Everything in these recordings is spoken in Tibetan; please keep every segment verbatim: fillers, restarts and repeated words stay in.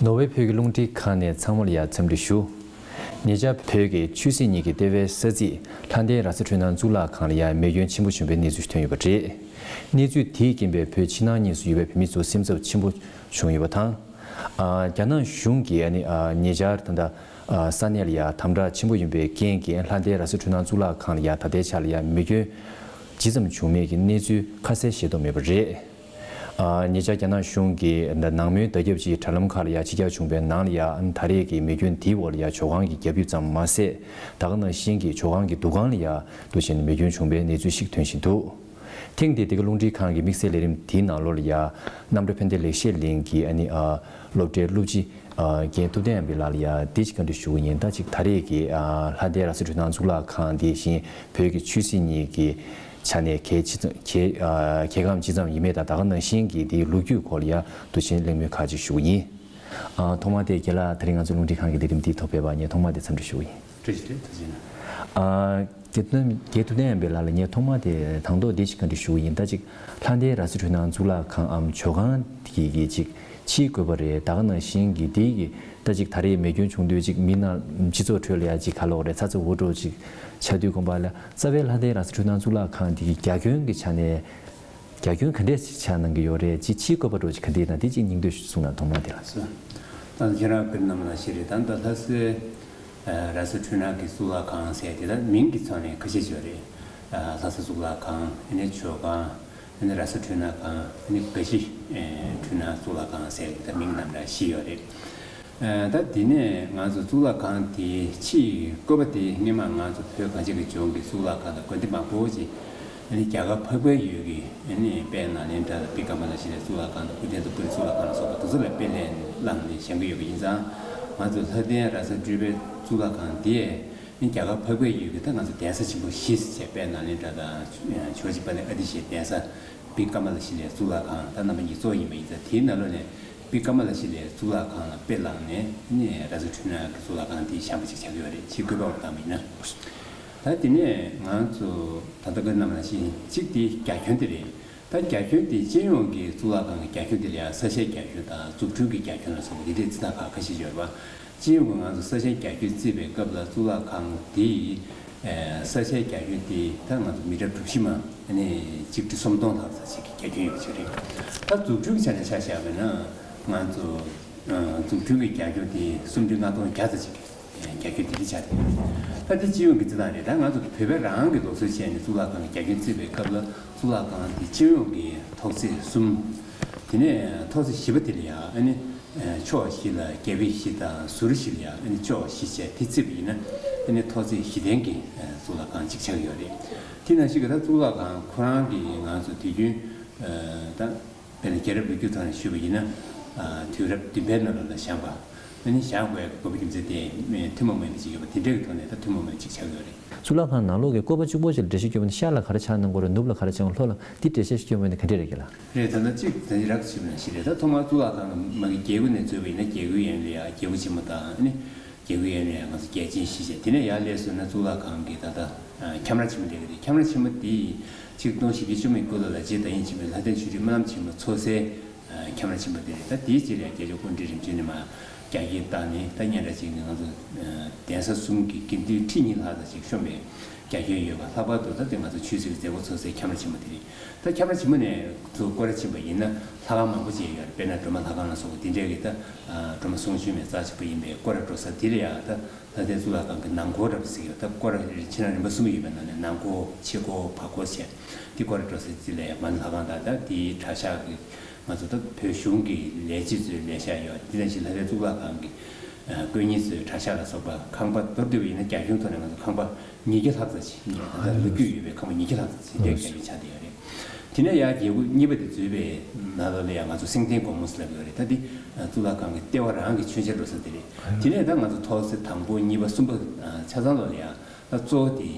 ནོར་ཝེ་བོད་ཀྱི་རླུང་འཕྲིན་ཁང་ནས་ཚང་མ་ལ་ཡང་འཚམས་འདྲི་ཞུ། ཉེ་ཆར་བོད་ཀྱི་ཆོས་སྲིད་གཉིས་ཀྱི་ལྟེ་བའི་ས་ཚིགས་ལྷ་ལྡན་ར་ས་འཕྲུལ་སྣང་གཙུག་ལག་ཁང་ལ་ཡང་མེ་སྐྱོན་ཆེན་པོ་བྱུང་བའི་གནས་ཚུལ་ཐོན་ཡོད་པ་རེད། གནས་ཚུལ་དེའི་རྐྱེན་པས་བོད་ཕྱི་ནང་གཉིས་སུ་ཡོད་པའི་བོད་མི་ཚོ་སེམས་འཚབ་ཆེན་པོ་བྱུང་ཡོད་པ་དང་། ཨ། རྒྱ་ནག་གཞུང་གིས་ཨ་ནི་ཨ་ཉེ་ཆར་ད་ལྟ་ཨ་ས་གནས་ལ་ཡང་དམ་དྲག་ཆེན་པོ་ཡིན་པའི་རྐྱེན་གྱིས་ལྷ་ལྡན་ར་ས་འཕྲུལ་སྣང་གཙུག་ལག་ཁང་ལ་ཡང་ད་ལྟའི་ཆར་ལ་ཡང་མེ་སྐྱོན་ཇི་ཙམ་བྱུང་མེད་ཀྱི་གནས་ཚུལ་ཁ་གསལ་ཤེས་རྟོགས་མེད་པ་རེད། ཨ། ཉེ་ཆར་རྒྱ་ནག་གཞུང་གིས་ད་ནང་མོལ་བརྡ་ཁྱབ་ཅིག་དྲ་ལམ་ཁག་ལ་ཡང་ཕྱི་གྱར་བྱུང་བའི་ནང་ལ་ཡང་ད་རེས་ཀྱི་མེ་སྐྱོན་དེའི་འོག་ལ་ཡང་ཇོ་ཁང་གི་རྒྱབ་ཡིབ་ཙམ་མ་ཟད། ད་ག་ནང་བཞིན་གྱི་ཇོ་ཁང་གི་འདུ་ཁང་ལ་ཡང་འདུ་བཞིན་མེ་སྐྱོན་བྱུང་བའི་གནས་ཚུལ་ཞིག་ཐོན་བཞིན་འདུག་ཐེངས་འདིའི་འདི་ག་རླུང་འཕྲིན་ཁང་གི་དམིགས་བསལ་ལས་རིམ་དེའི་ནང་ལོགས་ལ་ཡང་རྣམ་གྲོལ་ཕན་བདེ་ལེགས་བཤད་གླིང་གི་ཨ་ནི་ཨ་སློབ་གྲྭའི་སློབ་སྤྱི་ཨ་རྒན་ཐུབ་བསྟན་ཨ་འབེ་ལགས་ལ་ཡང་འདི་ཅིག་བཀའ་འདྲི་ཞུ་གི་ཡིན། ད་ཅིག་ད་རེས་ཀྱི་ཨ་ལྷ་ལྡན་ར་ས་འཕྲུལ་སྣང་གཙུག་ལག་ཁང་འདི་བཞིན་བོད་ཀྱི་ཆོས་སྲིད་གཉིས་ཀྱི་ཆ་ནས་གལ་ཆེ་ཙམ་གལ་ཨ་གལ་འགངས་ཅི་ཙམ་ཡིན་མེད་དང་ད་ག་ནང་བཞིན་གྱི་འདིའི་ལོ་རྒྱུས་སྐོར་ལ་ཡང་འདུ་བྱེད་གླེང་མོལ་ཁག་ཅིག་ཞུ་གི་ཡིན། ཨ་ཐོག་མར་དེ་རྒན་ལགས་ད་རིང་ང་ཚོ་རླུང་འཕྲིན་ཁང་གི་ལས་རིམ་འདིའི་ཐོག་ཕེབས་པར་ངས་ཐོག་མར་དེ་འཚམས་འདྲི་ཞུ་གི་ཡིན། བཀྲ་ཤིས་བདེ་ལེགས། ཐུགས་རྗེ་གནང་། ཨ་རྒན་ཐུབ་བསྟན་རྒན་ཐུབ་བསྟན་ཨ་འབེ་ལགས་ལ་ངས་ཐོག་མར་དེ་དང་ཐོག་འདི་ཞིག་བཀའ་འདྲི་ཞུ་གི་ཡིན། ད་ཅིག་ལྷ་ལྡན་ར་ས་འཕྲུལ་སྣང་གཙུག་ལག་ཁང་འམ་ཇོ་ཁང་དེ་གི་ཅིག་ཕྱིའི་བཀོད་པ་རེད། ད་ག་ནང་བཞིན་གྱི་དེ་གི་ད་ཅིག་ད་རེས་མེ་སྐྱོན་བྱུང་དུས་ཅིག་མི་ནང་སྤྱི་ཚོགས་ཁྲོད་ལ་ཡ་ཅིག་ག་ལོག་རེད། ཚ་ཚ་འུར་འུར་ཅིག་ཆགས་དུས་དགོན་པ་ལ་རྩ་བའི་ལྷ་ལྡན་ར་ས་འཕྲུལ་སྣང་གཙུག་ལག་ཁང་དེ་གི་རྒྱ་ཁྱོན་གྱི་ཆ་ནས་རྒྱ་ཁྱོན་ག་འདྲས་ཆགས་གནང་གི་ཡོད་རེད། ཅིག་ཕྱིའི་བཀོད་པ་འདྲ་ཅིག་ག་འདྲས་དང་དེ་ཅིག་སྙིང་བསྡུས་ཤིག་གསུང་གནང་། ཐོག་མ་དེ་ལ། སོ། ད་ཁྱེད་རང་བོད་རྣམས་ལ་ཤེས་རེད། ད་ལྟ་ལྷ་སའི་ཨ་ར་ས་འཕྲུལ་སྣང་གི་གཙུག་ལག་ཁང་ཟེར་དེ་ལ་མིང་གི་ཐོག་ནས་ཁ་ཤས་ཡོད་རེད། ཨ་ལྷ་ས་གཙུག་ལག་ཁང་། ཨ་ནི་ཇོ་ཁང་། ཨ་ནི་ར་ས་འཕྲུལ་སྣང་ཁང་། ཨ་ནི་དགའ་བཞི་ཨེ་འཕྲུལ་སྣང་གཙུག་ལག་ཁང་ཟེར་དེ་ལ་མིང་རྣམས་ལ་བཞི་ཡོད་རེད། ཨ་ད་དེ་ནས་ང་ཚོ་གཙུག་ལག་ཁང་དེའི་ཕྱིའི་བཀོད་པ་དེ་སྔོན་མ་ང་ཚོ་བོད་གངས་ཅན་གྱི་ལྗོངས་ཀྱི་གཙུག་ལག་ཁང་དང་དགོན་སྡེ་མང་པོ་ཅིག་ཨ་ནི་རྒྱ་གར་འཕགས་པའི་ཡུལ་གྱི་ཨ་ནི་དཔལ་ནཱ་ལེནྡྲ་དང་བི་ཀ་མ་ལ་ཤི་ལའི་གཙུག་ལག་ཁང་དང་ཨུ་ཏན་ཏ་པུ་རི་གཙུག་ལག་ཁང་ལ་སོགས་པ་དེ་ཚོ་ལ་དཔེ་ལེན་བླངས་ནས་བཞེངས་ཀྱི་ཡོད་པ་ཡིན་ཙང་། ང་ཚོ་ལྷ་ལྡན་ར་ས་སྤྲུལ་པའི་གཙུག་ལག་ཁང་དེ་ཨ་ནི་རྒྱ་གར་འཕགས་པའི་ཡུལ་གྱི་ད་ང་ཚོ་གདན་ས་ཆེན་པོ་བཞི་ཟེར་བྱས། དཔལ་ནཱ་ལེནྡྲ་དང་ཇོ་བོ་རྗེ་དཔལ་ལྡན་ཨ་ཏི་ཤའི་གདན་ས། བི་ཀ་མ་ལ་ཤི་ལའི་གཙུག་ལག་ཁང་ད་རྣམ་པ་གཉིས་གཙོ་བོ་ཡིན་པ་ཡིན་ཙང་། དེའི་ནང་ལོགས་ནས་བི་ཀ་མ་ལ་ཤི་ལའི་གཙུག་ལག་ཁང་ལ་དཔེ་བླངས་ནས་ཨ་ནི་ར་ས་འཕྲུལ་སྣང་གི་གཙུག་ལག་ཁང་དེ་བཞེངས་པ་ཅིག་ཆགས་ཀྱི་ཡོད་རེད། ཕྱིའི་བཀོད་པ་བཏང་བ་ཡིན་ན། ད་དེ་ནས་ང་ཚོ་ད་ལྟ་བཀའ་གནང་བ་ནང་བཞིན་གཅིག་དེ་རྒྱ་ཁྱོན་དེ་རེད། ད་རྒྱ་ཁྱོན་དེ་སྤྱི་ཡོངས་ཀྱི་གཙུག་ལག་ཁང་གི་རྒྱ་ཁྱོན་དེ་ལ་ཡང་ས་ཆའི་རྒྱ་ཁྱོན་དང་འཛུགས་སྐྲུན་གྱི་རྒྱ་ཁྱོན་ལ་སོགས་པ་དེ་འདྲའི་རྩིས་རྟགས་ཁག་ཁ་ཤས་ཡོད་པ། སྤྱི་ཡོངས་ཀྱི་ང་ཚོ་ས་ཆའི་རྒྱ་ཁྱོན་བརྩིས་པའི་སྐབས་ལ་གཙུག་ལག་ཁང་དེ་ཡི་ས་ཆའི་རྒྱ་ཁྱོན་དེ་ད་ང་ཚོ་མི་ཊར་གྲུ་བཞི་མ་ཨ་ནི་གཅིག་ཁྲི་སུམ་སྟོང་ལྷག་ཙམ་ཞིག་གི་རྒྱ་ཁྱོན་ཡོད་པ་ཅིག་རེད། ད་འཛུགས་སྐྲུན་གྱི་ཆ་ནས་ཆ་བཞག་པ་ན་ང་ཚོ་འཛུགས་སྐྲུན་གྱི་རྒྱ་ཁྱོན་དེ་སུམ་ཁྲི་ལྔ་སྟོང་བརྒྱ་ཙམ་ཞིག་གི་རྒྱ་ཁྱོན་དེ་འདྲ་ཆགས་ཏེ། ད་དེ་སྤྱི་ཡོངས་ཀྱི་རྩིས་རྟགས་རེད། ད་ང་ཚོ་བོད་པ་རང་གི་ལུགས་སྲོལ་བྱས་ནས་གཙུག་ལག་ཁང་གི་རྒྱ་ཁྱོན་བརྩིས་པའི་སྐབས་ལ་གཙུག་ལག་ཁང་དེ་སྤྱི་ཡོངས་ཀྱི་ཐོག་བརྩེགས་གསུམ། དེ་ནས་ཐོག་བརྩེགས་བཞི་པ་དེ་ལ་ཡང་ཨ་ནི་ཕྱོགས་བཞི་ལ་རྒྱབ་བཞི་དང་ཟུར་བཞི་ལ་ཡང་ཨ་ནི་ཕྱོགས་བཞི་བྱས་དེ་བརྩིས་པ་ཡིན་ན་ཨ་ནི་ཐོག་བརྩེགས་བཞི་ལྡན་གྱི་གཙུག་ལག་ཁང་གཅིག་ཆགས་ཀྱི་ཡོད་རེད། དེ་ནང་བཞིན་གྱི་ད་གཙུག་ལག་ཁང་ཁོ་རང་གི་ང་ཚོ་དུས་རྒྱུན་ད། དཔེར་ན་རྒྱལ་རབས་ལོ་རྒྱུས་ཐོག་ནས་ཞུས་པ་ཡིན་ན། ཨ་དུས་རབས་བདུན་པའི་ནང་ལོགས་ལ་བཞེངས་པ། ཨ་ནི་བཞེངས་དགོས་ཡག་གི་དགོས་པ་རྒྱུ་མཚན་དེ་ཐུན་མོང་མ་ཡིན་པ་ཅིག་ཡོད་པ་དེ་འདྲའི་གི་ཐོག་ནས་ད་ཐུན་མོང་མ་ཡིན་ཅིག་ཆགས་ཡོད་རེད། གཙུག་ལག་ཁང་ནང་ལོགས་ཀྱི་བཀོད་པ་གཅིག་པོ་ཅིག་ལ་འགྲེལ་བཤད་སྐྱོན་པ་ནི་ཤར་ལ་ག་རེ་ཆགས་གནང་དགོས་རེད། ནུབ་ལ་ག་རེ་ཆགས་ལྷོ་ལ་འདི་འགྲེལ་བཤད་སྐྱོན་པ་ནི་ག་འདྲས་རེད་རྒན་ལགས། རེད། ད་ལྟ་གཅིག་ད་ཅི་རག་ཞིབ་ན་ཞིག་རེད། ད་ཐོག་མར་གཙུག་ལག་ཁང་གི་མ་གི་རྒྱལ་སྒོ་ནས་འཛུལ་བ་ཡིན་ན་རྒྱལ་སྒོའི་གཡས་གཡོན་ལ་ཡ་རྒྱལ་པོ་ཆེན་མོ་དང་ཨ་ནི། རྒྱལ་སྒོའི་གཡས་གཡོན་ལ་ཡང་ང་ཚོ་རྒྱལ་ཆེན་བཞི་བྱས། དེ་ནས་ཡར་སླེབས་སོང་ན་གཙུག་ལག་ཁང་གི་ད་ལྟ་ཨ་ཁྱམས་ར་ཆེན་མོ་སླེབས་ཀྱི་རེད། ཁྱམས་ར་ཆེན་མོ་དེ་ཆིག་སྟོང་བཞི་བརྒྱ་བཅུ་མེད་དགུ་ལོ་ལ་རྗེ་བདག་ཉིད་ཆེན་པོས་ལྷ་ལྡན་ཆོས་སྒྲོན་སྨོན་ལམ་ཆེན་མོ་འཚོགས་སའི་ཨ་ཁྱམས་ར་ཆེན་པོ་དེ་རེད། ད་དེའི་རྗེས་ལ་ཡང་རྒྱལ་མཆོག་སྐུ་ཕྲེང་རིམ་བྱོན་ནས་མར་རྒྱ་གིར་བཏང་ནས་ད་སྙན་གྲགས་ཅན་གྱི་ང་ཚོ་ཨ་གདན་ས་གསུམ་གྱི་དགེ་འདུན་ཁྲི་གཉིས་ལྷག་ཙམ་ཞིག་བཤོམས་པའི་རྒྱ་ཁྱོན་ཡོད་པ། ལྷག་པར་དུ་ད་དེ་ང་ཚོ་ཆོས་སྲིད་ཀྱི་མཛད་སྒོ་འཚོགས་སའི་ཁྱམས་ར་ཆེན་མོ་དེ་རེད། ད་ཁྱམས་ར་ཆེན་མོ་ནས་ཚུར་སྐོར་ར་ཕྱིན་པ་ཡིན་ན་ལྷ་ཁང་མང་པོ་ཅིག་ཡོད་རེད། དཔེར་ན་སྒྲོལ་མ་ལྷ་ཁང་ལ་སོགས་པ་དེ་འདྲའི་གི་ད་ཨ་སྒྲོལ་མ་གསུང་བྱོན་མའི་རྩ་ཆེན་པོ་ཡིན་པས་སྐོར་ར་འགྲོ་ས་དེ་ལ་ཡང་ད་ལྷ་ལྡན་གཙུག་ལག་ཁང་གི་ནང་སྐོར་ར་ཟེར་གྱི་ཡོད། ད་སྐོར་ར་ཕྱི་ནང་རིམ་པ་གསུམ་ཡོད་པའི་ནང་ནས་ནང་སྐོར་ཕྱི་སྐོར་བར་སྐོར་བྱས། དེ་སྐོར་ར་འགྲོ་ས་དེ་ལ་ཡང་མ་ཎི་ལྷ་ཁང་དང་ད་དེའི་གྲྭ་ཤག་གི་ང་ཚོ་ད་བོད་གཞུང་གི་ལས་བྱེད་ཚོའི་ལས་ཤག་ཡོད། དེ་ནང་བཞིན་ལྷ་ལྡན་གཙུག་ལག་ཁང་གི་ཨ་དཀོན་གཉེར་ཚོའི་གྲྭ་ཤག་ལ་སོགས་པ་ཁང་པ་མདོར་བསྡུས་པ་ཡིན་ན་རྒྱ་ཁྱོན་ཐོག་ནས་ང་ཚོ་ཁང་པ་ཉིས་བརྒྱ་ལྷག་ཙམ་ཞིག་ད་ལོ་རྒྱུས་ཡོད་པའི་ཁང་པ་ཉིས་བརྒྱ་ལྷག་ཙམ་ཞིག་དེ་རྒྱ་ཁྱོན་ཆགས་བསྡད་ཡོད་རེད། དེ་ནས་ཡར་རྒྱལ་སྒོ་གཉིས་པ་དེ་འཛུལ་བའི་ནང་ལོགས་ལ་ཡང་ང་ཚོ་སེང་ལྡེང་སྒོ་མོ་ཟེར་ལབ་ཡོད་རེད། ད་འདི་གཙུག་ལག་ཁང་གི་ལྟེ་བ་རང་གི་མཆོད་མཇལ་འགྲོ་ས་དེ་རེད། དེ་ནས་ད་ང་ཚོ་ཐོག་བརྩེགས་དང་པོ་གཉིས་པ་གསུམ་པ་ཆ་ཚང་ལོགས་ལ་ཡང་ད་གཙོ་བོ་དེ་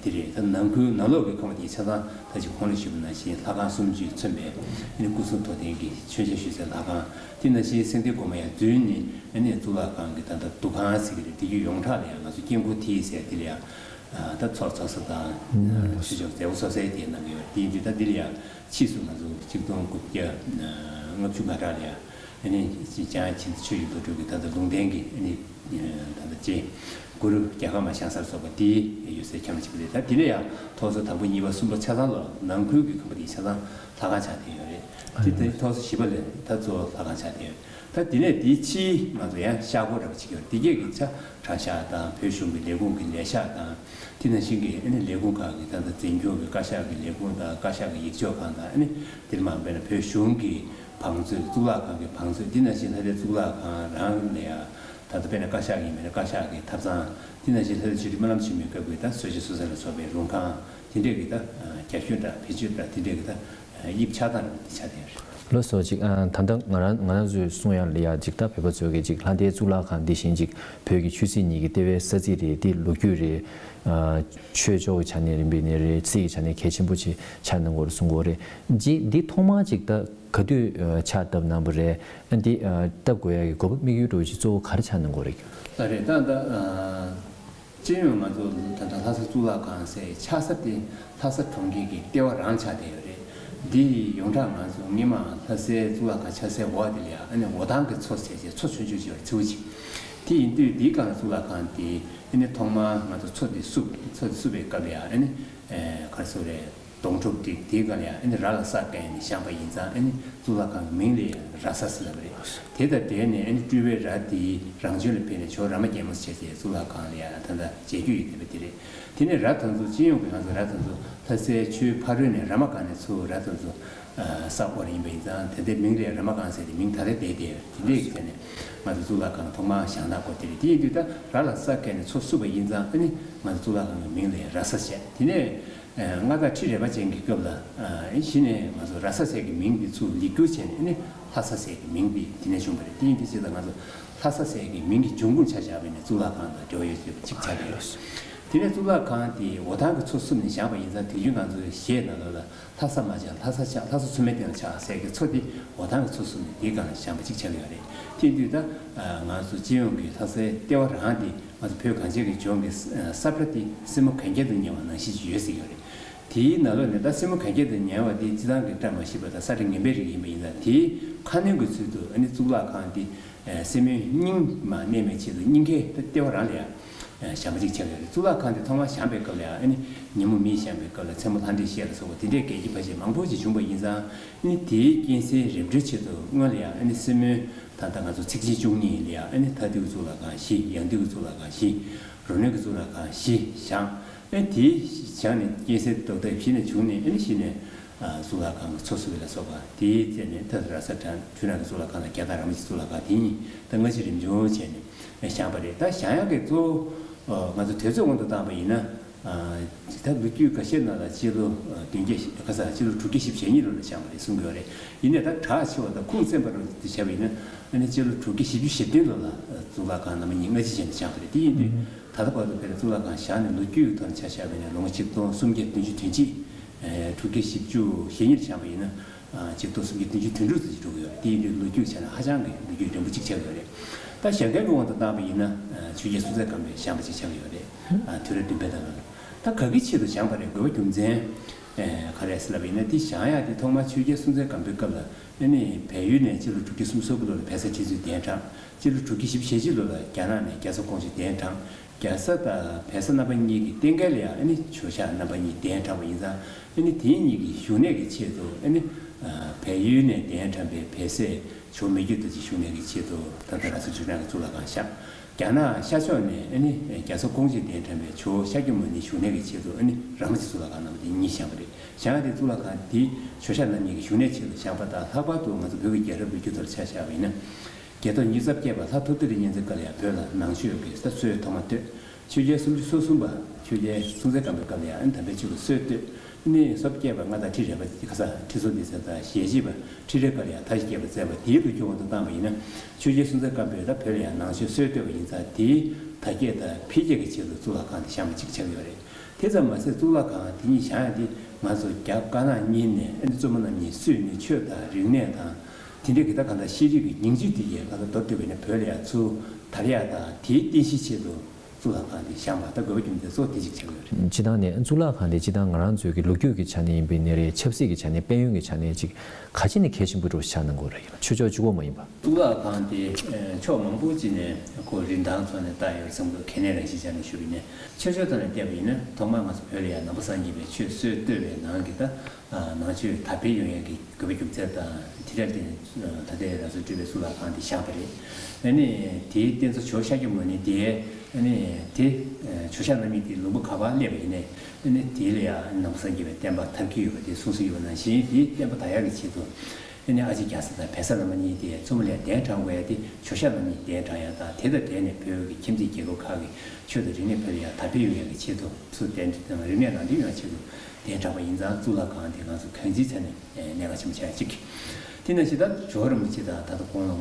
དེ་རེད། ད་ནང་ཁུལ་ནང་ལོགས་ཀྱི་ཁང་པ་དེ་ཆ་ཚང་ད་ཅིག་གོང་ལ་ཞུས་པ་ནང་བཞིན་ལྷ་ཁང་སུམ་ཅུས་མཚོན་པའི་ཨ་ནི་སྐུ་གསུང་ཐུགས་རྟེན་གྱི་མཆོད་མཇལ་ཞུ་སའི་ལྷ་ཁང་། དེ་ནང་བཞིན་སེང་ལྡེང་སྒོ་མོ་ཡར་འཛུལ་ནས་ཨ་ནི་གཙུག་ལག་ཁང་གི་ད་ལྟ་འདུ་ཁང་ཟེར་གྱི་རེད། དེ་གི་ཡོངས་གྲགས་ལ་ཡང་ང་ཚོ་སྐྱེ་འགོ་དེ་ཟེར་དེ་ལ་ཡང་ད་ཚོགས་འཚོགས་ས་དང་ཆོས་ཕྱོགས་མཛད་སྒོ་འཚོགས་སའི་དེ་གནང་གི་ཡོད། དེ་ཡིན་དུས་ད་འདི་ལ་ཡང་ཕྱིས་སུ་ང་ཚོ་ཆིག་སྟོང་དགུ་བརྒྱ་ལྔ་བཅུ་ང་གྲངས་ལ་ཡང་ ཨ་ནི་འཇང་ཆོས་ཀྱི་མདོ་སྒྲུབ་ཀྱི་ད་ལྟ་ལུང་བསྟན་གྱི་ཨ་ནི་ད་ལྟ་རྗེ་གུ་རུ་རྒྱལ་དཀར་མ་ཞང་ས་ལ་སོགས་པ་དེའི་ཡོད་སའི་ཁྱམས་ཅིག་རེད། ད་དེ་ནས་ཡང་ཐོག་བརྩེགས་དང་པོ་གཉིས་པ་གསུམ་པ་ཆ་ཚང་ལ་ནང་ཁུལ་གྱི་ཁང་པ་དེ་ཆ་ཚང་ལྷ་ཁང་ཆགས་བསྡད་ཡོད་རེད། དེ་དེ་ཐོག་བརྩེགས་བཞི་པ་ལ་ད་གཙོ་བོ་ལྷ་ཁང་ཆགས་བསྡད་ཡོད། ད་དེ་ནས་དེའི་ཕྱིའི་ང་ཚོ་ཡང་ཤར་སྒོ་འདྲ་པོ་ཅིག་ཡོད་རེད། དེ་གས་ཀྱི་ཆ་གྲྭ་ཤག་དང་བོད་གཞུང་གི་ལས་ཁུངས་ཀྱི་ལས་ཤག་དང་། དེ་ནང་བཞིན་གྱི་ཨ་ནི་ལས་ཁུངས་ཁག་གི་ད་ལྟ་འཛིན་སྐྱོང་གི་བཀའ་ཤག་གི་ལས་ཁུངས་དང་། བཀའ་ཤག་གི་ཡིག་ཆོག་ཁང་དང་། ཨ་ནི་དེར་མ་དཔེར་ན་བོད་གཞུང་གི་བང་མཛོད། གཙུག་ལག་ཁང་གི་བང་མཛོད། དེ་ནང་བཞིན་ལྷ་སྡེ་གཙུག་ལག་ཁང་རང་ལ་ཡ་ད་ལྟ་དཔེར་ན་བཀའ་ཤག་ཡིན་པ་ཡིན་ན་བཀའ་ཤག་གི་ཐབ་ཚང་། དེ་ནང་བཞིན་ལྷ་སྡེ་ཆོས་རྗེ་སྨོན་ལམ་ཆེན་མོའི་སྐབས་ཀྱི་ད་གསོལ་ཇ་གསོལ་ས་ལ་སོགས་པའི་རུང་ཁང་དེ་འདྲས་ཀྱི་ད་རྒྱ་ཤོད་འདྲ་བེད་སྤྱོད་འདྲ་དེ་འདྲས་ཀྱི་ད་དབྱིབས་ཆགས་སྟངས་རེད་པ། དེ་ཆགས་བསྡད་ཡོད་རེད། ལགས་སོ། ཅིག་ཨ། ད་ལྟ་ང་རང་ང་རང་ཚོས་གསུང་ཡག་ལ་ཡ་ཅིག་ད་བོད་པ་ཚོ་གི་ཅིག་ལྷ་སྡེ་གཙུག་ལག་ཁང་འདི་བཞིན་ཅིག་བོད་ཀྱི་ཆོས་སྲིད་གཉིས་ཀྱི་ལྟེ་བའི་ས་ཚིགས་རེད། འདི་ལོ་རྒྱུས་རེད། ཨ། ཆོས་ཕྱོགས་ཀྱི་ཆ་ནས་རིམ་པས་ནས་རེད། སྲིད་ཀྱི་ཆ་ནས་གལ་ཆེན་པོ་ཅིག་ཆགས་གནང་གི་ཡོད་རེད་གསུང་གི་ཡོད་རེད། ཅིག་འདི་ཐོག་མར་ཅིག་ད་ག་དུས་ཨ། ཕྱག་བཏབ་གནང་བ་རེད། ཨ། འདི་ཨ། བཏབ་དགོས་ཡག་གི་དགོས་པ་དམིགས་ཡུལ་འདྲ་བོ་ཅིག་གཙོ་བོ་ག་རེ་ཆགས་གནང་གི་ཡོད་རེད། ཨ། རེད། ད་ད་ཨ། སྤྱི་ཡོངས་ང་ཚོ་ད་ལྟ་ལྷ་ས་གཙུག་ལག་ཁང་ཟེར་ཆགས་ས་དེ་ལྷ་ས་གྲོང་ཁྱེར་གྱི་ལྟེ་བ་རང་ཆགས་བསྡད་ཡོད་རེད། འདི་ཡོངས་གྲགས་ང་ཚོ་སྔོན་མ་ལྷ་སའི་གཙུག་ལག་ཁང་ཆགས་སའི་འོག་དེ་ལ་ཡ་ཨ་ནི་འོ་ཐང་གི་མཚོ་ཟེར་བྱས་མཚོ་ཆུང་ཆུང་ཅིག་ཡོད་རེད། མཚེའུ་ཅིག་དེ་ཡིན་དུས་འདིའི་སྒང་ལ་གཙུག་ལག་ཁང་དེ་ཨ་ནི་ཐོག་མར་ང་ཚོ་མཚོ་དེ་བསུབས། མཚོ་དེ་བསུབས་པའི་སྐབས་ལ་ཡ་ཨ་ནི་ཨེ་ག་རེ་ཟེར་དགོས་རེད། སྡོང་ཕྲུག་དེ་དེའི་སྒང་ལ་ཡ་ཨ་ནི་ར་ལ་ས་བཀལ་ནས་བཞེངས་པ་ཡིན་ཙང་། ཨ་ནི་གཙུག་ལག་ཁང་གི་མིང་ལ་ཡ་ར་ས་ཟེར་ལབ་པ་རེད། དེ་དང་འབྲེལ་ནས་ཨ་ནི་སྤྲུལ་པའི་ར་དེ་རང་བྱོན་ལ་ཕེབས་ནས་ཇོ་བོ་རཱ་མ་ཀྱེ་མ་ཟེར་བྱས་གཙུག་ལག་ཁང་ལ་ཡ་ད་ལྟ་མཇལ་རྒྱུ་ཡོད་བསྡད་པ་དེ་རེད། དེ་ནས་ར་དེ་ཚོ་སྤྱི་ཡོངས་ཀྱི་ང་ཚོ་ར་དེ་ཚོ་ལྷ་སའི་ཆུའི་ཕ་རོལ་ནས་ར་མ་སྒང་ནས་ཚུར་ར་དེ་ཚོ་ས་བསྐོར་ཡིན་པ་ཡིན་ཙང་། དེ་འདྲའི་མིང་ལ་ཡ་ར་མ་སྒང་ཟེར་ཏེ་མིང་ད་ལྟ་བསྡད་བསྡད་ཡོད་རེད། དེ་འདྲའི་གི་ཐད་ནས་ང་ཚོ་གཙུག་ལག་ཁང་ཐོག་མར་བཞེངས་གནང་སྐོར་དེ་རེད། དེ་ཡིན་དུས་ད་ར་ལ་ས་བཀལ་ནས་མཚོ་བསུབས་པ་ཡིན་ཙང་། ཨ་ནི་ང་ཚོ་གཙུག་ལག་ཁང་གི་མིང་ལ་ཡ་ར་ས་བྱས། དེ་ནས་ཨ། མངའ་བདག་ཁྲི་རལ་པ་ཅན་གྱི་སྐབས་ལ་ཨ། གཞི་ནས་ང་ཚོ་ར་ས་ཟེར་གྱི་མིང་འདི་ཚུར་ལེགས་བསྒྱུར་བྱས་ནས་ཨ་ནི་ལྷ་ས་ཟེར་གྱི་མིང་འདི་དེ་ནས་བྱུང་བ་རེད། དེ་ཡིན་དུས་ཅི་ལྟར་ང་ཚོ་ལྷ་ས་ཟེར་གྱི་མིང་གི་འབྱུང་ཁུངས་ཆ་བཞག་པ་ཡིན་ན་གཙུག་ལག་ཁང་དང་འབྲེལ་བ་ཡོད་པ་གཅིག་ཆགས་ཀྱི་ཡོད་རེད། དེ་ནས་གཙུག་ལག་ཁང་དེ་འོ་ཐང་གི་མཚོ་བསུབས་ནས་བཞེངས་པ་ཡིན་ཙང་། དུས་རྒྱུན་ང་ཚོའི་གཞས་ནང་ལོགས་ལ་ལྷ་ས་མ་ཆགས་ལྷ་ས་ཆགས། ལྷ་ས་མཚོ་མོའི་སྟེང་ལ་ཆགས་ཟེར་གྱི་མཚོ་དེ་འོ་ཐང་གི་མཚོ་བསུབས་ནས་དེའི་སྒང་ལ་བཞེངས་པ་གཅིག་ཆགས་ཀྱི་ཡོད་རེད། དེ་ཡིན་དུས་ད་ང་ཚོ་སྤྱི་ཡོངས་ཀྱི་ལྷ་སའི་ལྟེ་བ་རང་དེ། ང་ཚོ་བོད་གངས་ཅན་གྱི་ལྗོངས་ཀྱི་ས་ས་ཁྲ་དེ་སེན་མོ་གན་རྐྱལ་དུ་ཉལ་བ་ནང་བཞིན་ཅིག་ཡོད་ཟེར་གྱི་ཡོད་རེད། དེའི་ནང་ལོགས་ནས་ད་སེན་མོ་གན་རྐྱལ་དུ་ཉལ་བ་དེ་སྤྱིར་བཏང་གི་བཀྲ་མ་ཤིས་པ་དང་ས་ཁྲ་ངན་པའི་རིགས་ཡིན་པ་ཡིན་ཙང་། དེའི་ཁ་གནོན་གྱི་ཚུལ་དུ་ཨ་ནི་གཙུག་ལག་ཁང་དེ་སེན་མོའི་སྙིང་མ་གནོན་པའི་ཆེད་དུ་སྙིང་གའི་ལྟེ་བ་རང་ལ་ཡང་བཞེངས་པ་ཅིག་ཆགས་ཡོད་རེད། གཙུག་ལག་ཁང་དེ་ཐོག་མར་བཞེངས་པའི་སྐབས་ལ་ཡང་ཨ་ནི་ཉིན་མོ་མེ་བཞེངས་པའི་སྐབས་ལ་མཚན་མོ་ལྷ་འདྲེ་བཞད་ལ་སོགས་པ་དེ་འདྲའི་སྐད་ཀྱི་ཕལ་ཆེར་མང་པོ་ཅིག་བྱུང་བ་ཡིན་ཙང་། ཨ་ནི་དེའི་རྐྱེན་སེལ་རིམ་གྲོའི་ཆེད་དུ་སྔོན་ལ་ཡང་ཨ་ནི་སེན་མོའི། ད་ལྟ་ང་ཚོ་ཚིགས་ཆེན་བཅུ་གཉིས་ལ་ཡ་ཨ་ནི་མཐའ་འདུལ་གཙུག་ལག་ཁང་བཞི། ཡང་འདུལ་གཙུག་ལག་ཁང་བཞི། རོ་སྣོན་གྱི་གཙུག་ལག་ཁང་བཞི་བཞེངས། ཨ་ནི་དེ་བཞེངས་ནས་རྐྱེན་སེལ་རྟོག་ལྡན་བཞི་ནས་བྱུང་ནས། ཨ་ནི་བཞི་ནས་ཨ་གཙུག་ལག་ཁང་གི་མཚོ་བསུབས་པ་ལ་སོགས་པ་དེའི་རྩད་ནས་མཐའ་དུ་ར་ས་དྲངས། འཕྲུལ་སྣང་གི་གཙུག་ལག་ཁང་དང་རྒྱ་སྟག་ར་མ་ཆེན་གཙུག་ལག་ཁང་དེ་གཉིས་ད་སྔ་ཕྱི་རིམ་བྱུང་བྱས་ནས་བཞེངས་པ་རེད། ད་བཞེངས་ཡག་གི་གཙོ་བོ་ང་ཚོ་དུས་ཚོད་དབང་དུ་བཏང་པ་ཡིན་ན། ད་ལོ་རྒྱུས་འགའ་ཤས་ནང་ལ་སྤྱི་ལོ་བདུན་བརྒྱ་ཁ་ས་སྤྱི་ལོ་དྲུག་བརྒྱ་བཞི་བཅུ་ཞེ་གཉིས་ལོ་ལ་བཞེངས་པ་རེད་གསུང་གི་ཡོད་རེད། ཡིན་ནའི་ད་གྲགས་ཆེ་བ་དང་ཁུངས་བཙན་པ་རུ་དེ་བྱས་པ་ཡིན་ན། ཨ་ནི་སྤྱི་ལོ་དྲུག་བརྒྱ་བཞི་བཅུ་ཞེ་བདུན་ལོ་ལ་གཙུག་ལག་ཁང་རྣམ་པ་གཉིས་སྔ་ཕྱི་བྱས་ནས་བཞེངས་པ་རེད། དེ་ཡིན་དུས་ད་ལྟ་བར་དུ་དཔེར་ན་གཙུག་ལག་ཁང་བཞེངས་ནས་ལོ་རྒྱུས་ཀྱི་ཐོག་ནས་ཆ་བཞག་པ་ཡིན་ན་ལོ་ངོ་ཆིག་སྟོང་སུམ་བརྒྱ་བདུན་ཅུ་དོན་གཅིག་དྲུག་བརྒྱ་བཞི་བཅུ་ཞེ་གཉིས་ལ་བཞེངས་པ་ཡིན་ན། ཆིག་སྟོང་སུམ་བརྒྱ་བདུན་ཅུ་དོན་དྲུག་ཙམ་ཞིག་འགྲོ་གི་ཡོད་རེད། དེ་ཡིན་དུས་ལོ་རྒྱུས་ཆ་ནས་ཧ་ཅང་གི་ལོ་རྒྱུས་རིང་པོ་གཅིག་ཆགས་ཀྱི་ཡོད་རེད། ད་བཞེངས་མཁན་གྱི་དབང་དུ་བཏང་པ་ཡིན་ན། ཆོས་རྒྱལ་སྲོང་བཙན་སྒམ་པོས་བཞེངས་པ་ཅིག་ཆགས་ཀྱི་ཡོད་རེད། དུས་རབས་བདུན་པའི་ནང་ལ། ད་ག་གི་ཆེད་དུ་བཞེངས་པ་རེད། དགོས་པ་རྒྱུ་མཚན་ག་རེ་ཟེར་ལབ་པ་ཡིན་ན། དེ་བཞེངས་ཡག་དེ་ཐོག་མར་ཆོས་རྒྱལ་སྲོང་བཙན་སྒམ་པོའི་སྐབས་ལ་ཨ་ནི་བལ་ཡུལ་ནས་སྤྱི་ལོ་དྲུག་བརྒྱ་སུམ་ཅུ་སོ་དགུ་ལོ་ལ་བལ་བཟའ་ཁྲི་བཙུན་གདན་དྲངས། སྤྱི་ལོ་དྲུག་བརྒྱ་བཞི་བཅུ་ཞེ་གཅིག་ལོ་ལ་རྒྱ་ནག་ནས་རྒྱ་བཟའ་ཀོང་ཇོ་གདན་དྲངས། རྒྱ་བཟའ་དང་བལ་བཟའ་རྣམ་པ་གཉིས་ཀྱི་རྟེན་སྐལ་ལ་ཡང་ཨ་ནི་ཇོ་ཤཱཀ་རྣམ་པ་གཉིས་གདན་དྲངས་པ་ཡིན་ཙང་། ཨ་ནི་དེ་གཉིས་ཀྱི་བཞུགས་གནས་ཀྱི་ཆེད་དུ་ཨ་ནི་བལ་ཡུལ་ནས་གདན་དྲངས་པའི་བལ་བཟའ་ཇོ་མི་བསྐྱོད་རྡོ་རྗེ་བཞུགས་གནས་ཀྱི་ཆེད་དུ་ད་ལྟ་ར་ས་ཇོ་ཤཱཀ་གཙུག་ལག་ཁང་བཞེངས། རྒྱ་ནག་ཤར་ཕྱོགས་ནས་ཨ་ནི་རྒྱ་བཟའ་ཀོང་ཇོ་གདན་དྲངས་པའི་ཇོ་ཤཱཀྱ་མུ་ནེ་བཞུགས་གནས་ཀྱི་ཆེད་དུ་ཨ་ནི་ར་མ་ཆེན་གཙུག་ལག་ཁང་རྣམ་པ་དེ་གཉིས་བཞེངས་པ་རེད། བཞེངས་ཡག་དེ་གཙུག་ལག་ཁང་དེ་ཇོ་ཤཱཀ་རྣམ་གཉིས་ཀྱི་བཞུགས་གནས་ཆེད་དུ་བཞེངས་པ་དང་། ལྷག་པར་དུ་ང་ཚོ་བོད་ཀྱི་རྒྱལ་རབས་ལོ་རྒྱུས་ཐོག་ལ་ཆ་བཞག་པ་ཡིན་ན། རྒྱལ་ཐོག་ཉི་ཤུ་རྩ་བརྒྱད་པ་ལྷ་ཐོ་ཏི་རི་གཉན་བཙན་སྐབས་ལ་ཡང་བོད་ལ་ནང་ཆོས་ཀྱི་ས་སྲོལ་ཐོག་མ་བཏོད། ཆོས་རྒྱལ་སུམ་ཅུ་སོ་གསུམ་པ་ཆོས་རྒྱལ་སྲོང་བཙན་སྒམ་པོའི་སྐབས་ལ་ཡང་ཨ་ནི་དམ་པའི་ཆོས་ཀྱི་སྲོལ་བཏོད། ཨ་ནི་སོ་བརྒྱད་པ་མངའ་བདག་ཁྲི་རལ་པ་ཁ་སང་ཁྲི་སྲོང་ལྡེ་བཙན་དང་ཞེ་གཅིག་པ་ཁྲི་རལ་པ་ལ་ཡང་མཐའ་བཞི་བསྐྱེད་པ་མཛད་པ་དེའི་ལོ་རྒྱུས་དབང་དུ་བཏང་པ་ཡིན་ན། ཆོས་རྒྱལ་སྲོང་བཙན་སྒམ་པོས་ད་བོད་ལ་ཡང་ནང་ཆོས་སྲོལ་བཏོད་པ་ཡིན་ཙང་། དེའི་དར་རྒྱས་དང་འཕེལ་རྒྱས་ཀྱི་ཆེད་དུ་གཙུག་ལག་ཁང་དེ་བཞེངས་པ་གཅིག་ཆགས་ཡོད་རེད། དེ་ཙམ་མ་ཟད་གཙུག་ལག་ཁང་དེ་གཉིས་བཞེངས་ཡག་དེ་ང་ཚོ་རྒྱ་དཀར་ནག་གཉིས་ནས་ཨ་ནི་བཙུན་མོ་རྣམ་གཉིས་བསུས་ནས་ཆོས་དང་རིག་གནས་དང་དེ་འདྲའི་གི་ད་གང་ལྟར་ཤེས་རིག་གི་ཉིང་བཅུད་དེ་ཡང་ད་ལྟ་མདོར་བསྡུས་པ་ཡིན་ན་བོད་ལ་ཡང་ཚུར་དར་ཡག་དང་། དེའི་རྟེན་གཞིའི་ཆེད་དུ་ གཙུག་ལག་ཁང་དེ་བཞེངས་པ་ད་དགོས་པ་རྒྱུ་མཚན་གཙོ་བོ་དེ་གཅིག་ཆགས་ཀྱི་ཡོད་རེད། སྤྱིར་བཏང་ནས་གཙུག་ལག་ཁང་དེ་སྤྱིར་བཏང་ང་རང་ཚོའི་གི་ལོ་རྒྱུས་ཀྱི་ཆ་ནས་ཡིན་པའི་ནི་རེད། ཆབ་སྲིད་ཀྱི་ཆ་ནས་དཔལ་ཡོན་གྱི་ཆ་ནས་ཅིག་ག་ཅི་ནས་གལ་ཆེན་པོ་འདྲ་བོ་ཆགས་གནང་གི་ཡོད་རེད། ཆོས་ཕྱོགས་གཅིག་པོ་མ་ཡིན་པ། གཙུག་ལག་ཁང་དེ་ཕྱོགས་མང་པོ་ཅིག་ནས་ཁོ་རིན་ཐང་ཐོག་ནས་བལྟ་ཡོད་བསམ་གྱི་འདུག་གལ་གནད་རང་བཞིན་ཆ་ནས་ཞུ་བ་ཡིན་ན། ཆོས་ཕྱོགས་ཐོག་ནས་བལྟས་པ་ཡིན་ན་ཐོག་མར་ང་ཚོ་བོད་ལ་ཡང་ནང་པ་སངས་རྒྱས་པའི་ཆོས་སྲོལ་གཏོད་པའི་ནང་གི་ད་ནང་ཆོས་དར་སྤེལ་ཡོང་ཡག་གི་དགོས་པ་རྒྱུ་མཚན་དང་། དེ་འདྲ་དེ་ད་ལྟའི་རང་ཚོ་སྤྲུལ་པའི་གཙུག་ལག་ཁང་དེ་བཞེངས་པ་རེད། ཨ་ནི་དེའི་རྟེན་གཙོ་ཇོ་ཤཱཀྱ་མུ་ནེ་དེ། ཨ་ནི་དེ་ཇོ་ཤཱཀ་རྣམ་གཉིས་དེ་ལུང་པ་ག་པར་སླེབས་པ་ཡིན་ནའི། ཨ་ནི་དེ་ལ་ཡང་ནང་པ་སངས་རྒྱས་པའི་བསྟན་པ་དར་གྱི་ཡོད་པ་དེ་གསུངས་སྲོལ་ཡོད་པ་ནང་བཞིན། དེའི་བསྟན་པ་དར་ཡག་གི་ཆེད་དུ། ཨ་ནི་ཨ་ལྕེ་རྒྱ་བཟའ་དང་བལ་བཟའ་རྣམ་པ་གཉིས་དེ་བཙུན་མོ་ལ་གདན་དྲངས་དགོས་ཡ་དེ་ཇོ་ཤཱཀ་རྣམ་གཉིས་གདན་དྲངས་ཡ་དང་། དེ་དང་འབྲེལ་ནས་བོད་ཀྱི་ཁྱིམ་མཚེས་རྒྱལ་ཁབ་ཁག་གི་ཆོས་དང་རིག་གནས་བོད་ལ་ཡང་དར་སྤེལ་ཡོང་ཡག་གི་ཆེད་དུ། སུ་གདན་དྲངས། རིག་གནས་ནང་དོན་ཡོང་ཆེད་དུ་གདན་དྲངས་པ་ཡིན་ཙང་། གཙུག་ལག་ཁང་དེ་ང་ཚོ་གང་ཅིའི་ཐད་ནས་གནད་འགག་ཆེན་པོ་ཆགས་ཡ་གཅིག་དེ་ནང་བཞིན་ད་ཇོ་བོ་རིན་པོ་ཆེ་དང་ད་ལྟ་གོང་ལ་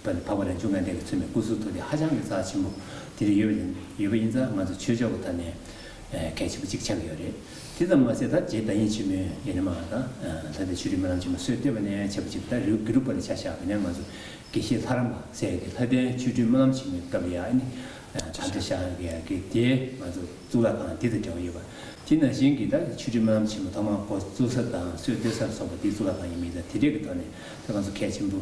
འཕགས་པ་རས་ཆུང་ང་འདྲ་གིས་མཚོན་པའི་སྐུ་གསུང་ཐུགས་དེ་ཧ་ཅང་གི་རྩ་ཆེན་པོ་དེ་འདྲ་ཡོད་པ་ཡིན་ཙང་། ང་ཚོ་ཆོས་ཕྱོགས་ཀྱི་ཐད་ནས་གལ་ཆེན་པོ་གཅིག་ཆགས་ཀྱི་ཡོད་རེད། དེ་ཙམ་མ་ཟད། ད་རྗེ་བདག་ཉིད་ཆེན་མོའི་ཡང་ན་མ་ད་ལྷ་ལྡན་ཆོས་སྒྲོན་སྨོན་ལམ་ཆེན་མོ་སྲོལ་གཏོད་པ་ནས་བྱས་པ་ཅིག་ད་རི་བོ་དགེ་ལུགས་པ་ལ་ཆ་བཞག་པ་ཡིན་ན། ང་ཚོ་དགེ་བཤེས་ལྷ་རམས་པ་ཟེར་གྱི་ལྷ་ལྡན་ཆོས་སྒྲོན་སྨོན་ལམ་ཆེན་མོའི་སྐབས་ལ་ཡང་ཨ་ནི་དམ་བཅའ་བཞག་ཡག་གི་དེ་ང་ཚོ་གཙུག་ལག་ཁང་འདི་དང་འབྲེལ་བ་ཡོད་པ། དེ་ནང་བཞིན་གྱི་ད་ཆོས་སྒྲོན་སྨོན་ལམ་ཆེན་མོ་ཐོག་མར་འགོ་བཙུགས་ས་དང་སྲོལ་གཏོད་ས་ལ་སོགས་པ་དེ་གཙུག་ལག་ཁང་ཡིན་མིན་དང་། དེ་འདྲས་ཀྱི་ཐོག་ནས་ད་ང་ཚོ་གལ་ཆེན་པོ་